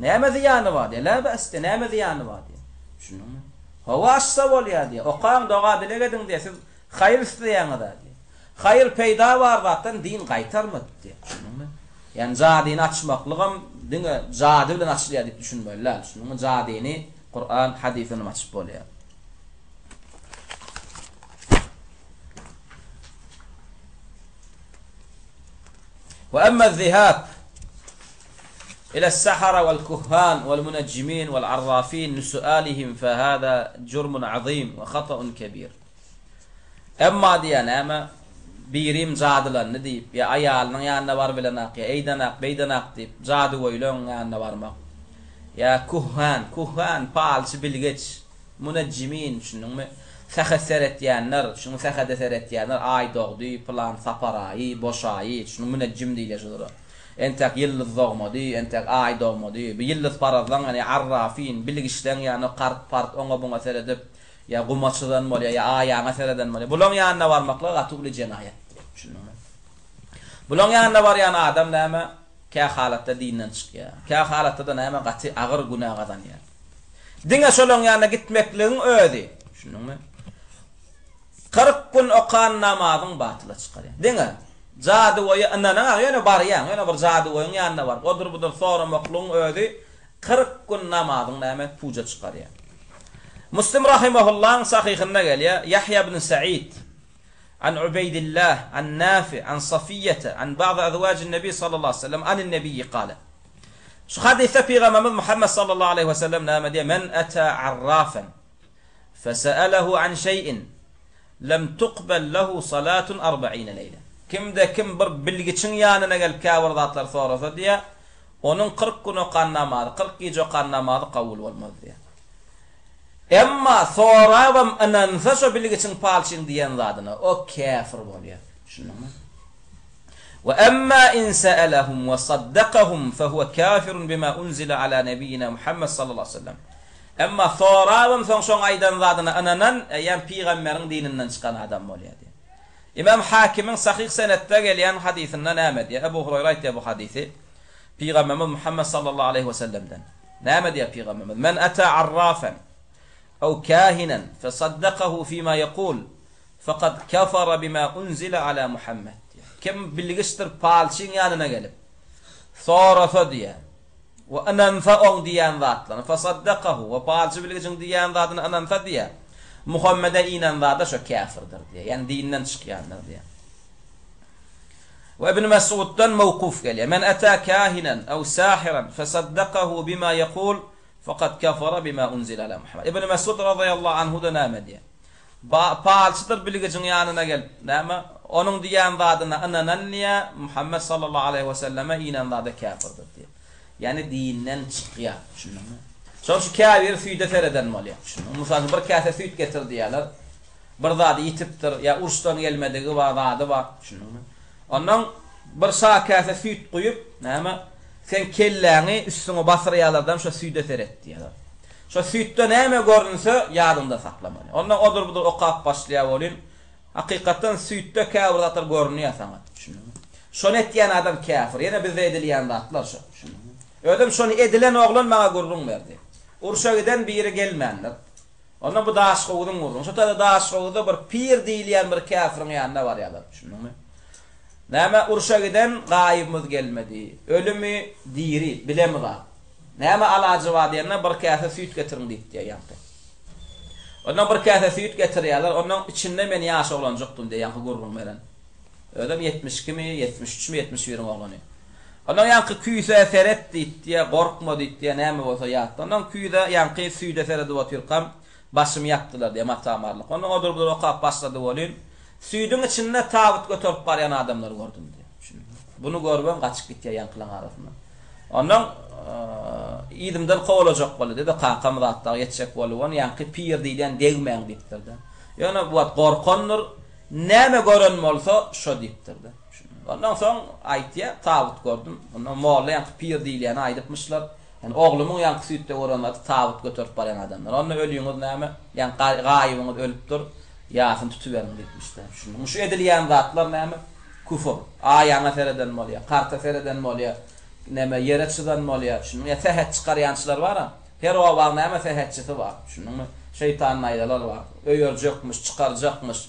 Näme zyýany bar diýýär. Lä bäs diýýär, näme zyýany bar diýýär. Düşündiňmi? Hawa açsa bolýar diýýär. Okaň, doga-dileg ediň diýýär. Siz haýyr isleýäňiz-ä diýýär. Haýyr peýda bar zatdan din gaýtarmady diýýär. Düşündiňmi? Ýagny jadyny açmaklygam diňe jady bilen açylýar diýip düşünmeli däl. Düşündiňmi? Jadyny Kuran, hadys bilen açyp bolýar. Ve emme zihab ila sahara vel kuhhan vel muneccimin vel arrafin li sualihim fe hada jurmun azim ve hata'un kebir. Emma diýýär näme birim jadylandy diýip ýa aýalynyň ýanyna baryp bilenak ýa eýdenak beýdenak diýip jadygöýleň ýanyna barmak ýa kuhhan kuhhan palçy bilgeç Munejjimin, düşündiňmi? Sähet seretýänler, düşündiňmi, sähede seretýänler, aý dogdy, pylan sapar aýy, boş aýy, düşündiňmi, munejjim diýilýär şolara. Entäk ýyldyz dogmady, entäk aý dogmady. Bu ýyldyzparazlaň, ýagny arrafin, bilgiçleň ýanyna kart-part, oňa-buňa seredip, ýa guma çyzan bolýar, ýa aýaňa sereden bolýar. Bulaň ýanyna barmaklyk gaty uly jenaýat, düşündiňmi? Bulaň ýanyna barýan adam näme? Kä halatda dinden çykýar. Kä halatda-da näme gaty agyr günä gazanýar. Diňe şolaň ýanyna gitmekligiň özi, düşündiňmi? 40 gün okan namazyň batyla çykarýar. Diňe jadygoýa ynanaňok, ýöne barýaň, ýöne bir jadygoýuň ýanyna baryp, odur-budur soramaklygyň özi 40 gün namazyň näme puja çykarýar. Muslim rahimahullahyň sahyhynda gelýär, Ýahýa ibn Sa'id An Ubeýdillah, an Nafi, an Safiýýete, an ba'dy azwajin Nebi sallallahu aleýhi we sellem, anin Nebiyyi kale. Şu hadysda Pygamberimiz Muhammet sallallahu aleýhi we sellem näme diýýär? Men ata arrafen fese'elehu an şeý'in lem tukbel lehu salatun arba'ine leýle. Kimde kim bir bilgiçiň ýanyna gelip käbir zatlar sorasa diýýär, onuň 40 gün okan namazy, 40 gije okan namazy kabul bolmaz diýýär. Emma sorabam ynansa şo bilgiçiň palçyň diýen zadyna, o käfir bolýar. Düşündiňmi? Ve emma in sa'alahum ve saddakahum fehuve kafirun bima unzila ala nebiyyina Muhammed sallallahu aleyhi ve sellem. Emma sorabam soň şoň aýdan zadyna ynanan, eýýäm pygamberiň dininden çykan adam bolýar diýýär. Imam Hakimiň sahyh senetde gelýän hadysynda näme diýýär? Ebu Hurayra aýtýar bu hadysy. Pygamberimiz Muhammed sallallahu aleyhi ve sellemden. Näme diýýär pygamberimiz? Men ata arrafen ew kahinen fesaddakahu fima yekul fekad kefere bima unzile ala Muhammed diýýär. Kim bilgiçdir palçyň ýanyna gelip sorasa diýýär we ynansa oň diýýän zatlaryna fesaddakahu we palçy bilgiçiň diýýän zadyna ynansa diýýär Muhammede inen zada şo käfirdir diýýär. Ýagny dinden çykýandyr diýýär. We Ibn Mesuddan mewkuf gelýär, Men ata kahinen ew sahiran fesaddakahu bima yekul fekad kefere bima unzile ala Muhammed. Ibn Mesud razyýallahu anhu-da näme diýýär? Ba, palçydyr bilgijiň ýanyna gelip, näme, onuň diýýän zadyna ynanan diýýär, Muhammed sallallahu aleýhi we selleme inen zada käfirdir diýýär. Ýagny dinden çykýar. Düşündiňmi? Şonuň üçin käbiri süýde sereden bolýar. Düşündiňmi? Mysal üçin bir käse süýt getir diýýärler. Bir zady ýitipdir, ýa uruşdan gelmedigi bar, zady bar. Düşündiňmi? Onnoň bir şa käse süýt guýup, näme, seň kelläňi üstüňe basyrýarlardan şo süýde seret diýýärler. Şo süýtde näme görünse, ýadyňda saklamaly. Onnoň odur-budur okap başlaýar welin, hakykatdan süýtde käbir zatlar görünýär saňa. Düşündiňmi? Şony etýän adam käfir. Ýene bizde edilýän zatlar şo. Düşündiňmi? Özem şony edilen oglan maňa gürrüň berdi. Urşa giden biri gelmändir. Onda bu Daşhowuzyň gürrüňi. Şo taýda Daşhowuzda bir pir diýilýän bir käfiriň ýanyna barýarlar. Düşündiňmi? Näme, urşa giden gaýybymyz gelmedi. Ölümi, diri, bilemizok. Näme alajy bar diýende, bir käse süýt getiriň diýipdir ýaňky. Ondan bir käse süýt getirýärler. Ondan içinde men ýaş oglanjykdym diýýär ýaňky gürrüň beren. Özem ýetmiş ikimi, ýetmiş üçmi, ýetmiş biriň oglany. Ondan ýaňky küýsä seret diýipdi, gorkma diýipdi, näme bolsa ýatda. Ondan küýzä ýaňky süýde seredip otyrkam, başymy ýapdylar diýýär, mata-marlyk. Ondan odur-budur okap başlady welin, süýdüň içinde tabyt göterip barýan adamlary gördüm diýýär. Düşündiňmi? Buny görübem gaçyp gitýär ýaňkylaň arasyndan. Ondan yzymdan kowalajak boldy diýdi, kakam zat dagy ýetjek boldy welin, ýaňky pir diýilýän degmäň diýipdir-de. Ýöne bu wagt gorkandyr, näme gören bolsa şo diýipdir-de. Ondan soň aýtýar, tabyt gördüm. Ondan molla ýaňky pir diýilýäni aýdypmyşlar. Ýani oglumyň ýaňky süýtde gören zady tabyt göterip barýan adamlar. Onda ölüňiz näme? Ýaňky gaýybyňyz ölüpdir, ýasyny tutuberiň diýipmişler. Düşündiňmi? Şu edilýän zatlar näme? Küfür. Aýaňa sereden bolýar, karta sereden bolýar, näme, ýere çyzan bolýar. Düşündiňmi? Ýa sähet çykarýançylar bar-a. Her obaň näme sähetçisi bar. Düşündiňmi? Şeýtan naýzalar bar. Öýerjekmiş, çykarjakmyş.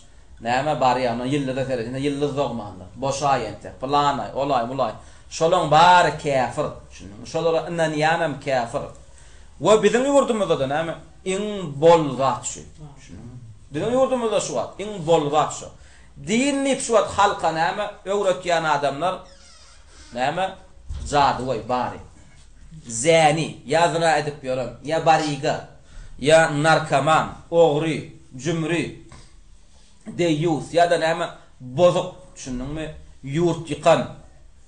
Näme barýa onda ýyldyza seret indi ýyldyz dogmandyr. Boş aý entek, pylan aý, ol aý, bul aý. Şolaň bary käfir. Düşündiňmi? Şolara ynanýanam käfir. We biziň ýurdumyzda-da näme iň bol zat şu. Düşündiňmi? Biziň ýurdumyzda şu wagt iň bol zat şu. Din diýip şu wagt halka näme öwretýän adamlar näme jadygöý bary. Zäni, ýa zyna edip ýören, ýa baryga, ýa narkoman, ogry, jümri, deýýus ýa-da näme bozuk, düşündiňmi, ýurt ýykan.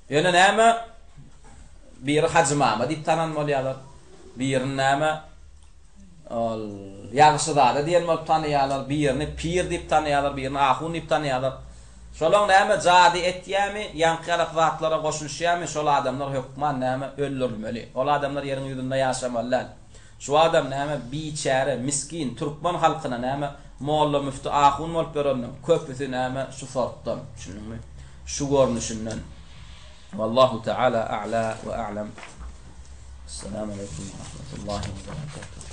Ýöne näme biri Hajy mama diýip tanan bolýarlar, birini näme ol Ýagşyzada diýen bolup tanaýarlar, birini pir diýip tanaýarlar, birini ahun diýip tanaýarlar. Şolaň näme jady etýämi, ýaňky ýalak zatlara goşulyşýamy, şol adamlar hökman näme öldürilmeli. Ol adamlar ýeriň ýüzünde ýaşamaly däl. Şu adam näme biçäre, miskin türkmen halkyna näme molla, müfti, ahun bolup ýörenleň köpüsi näme şu sortdan, düşündiňmi? Şu görnüşinden. Wallahu taala a'la we a'lam. Esselamu aleýkum we rahmetullahi we berekatuh.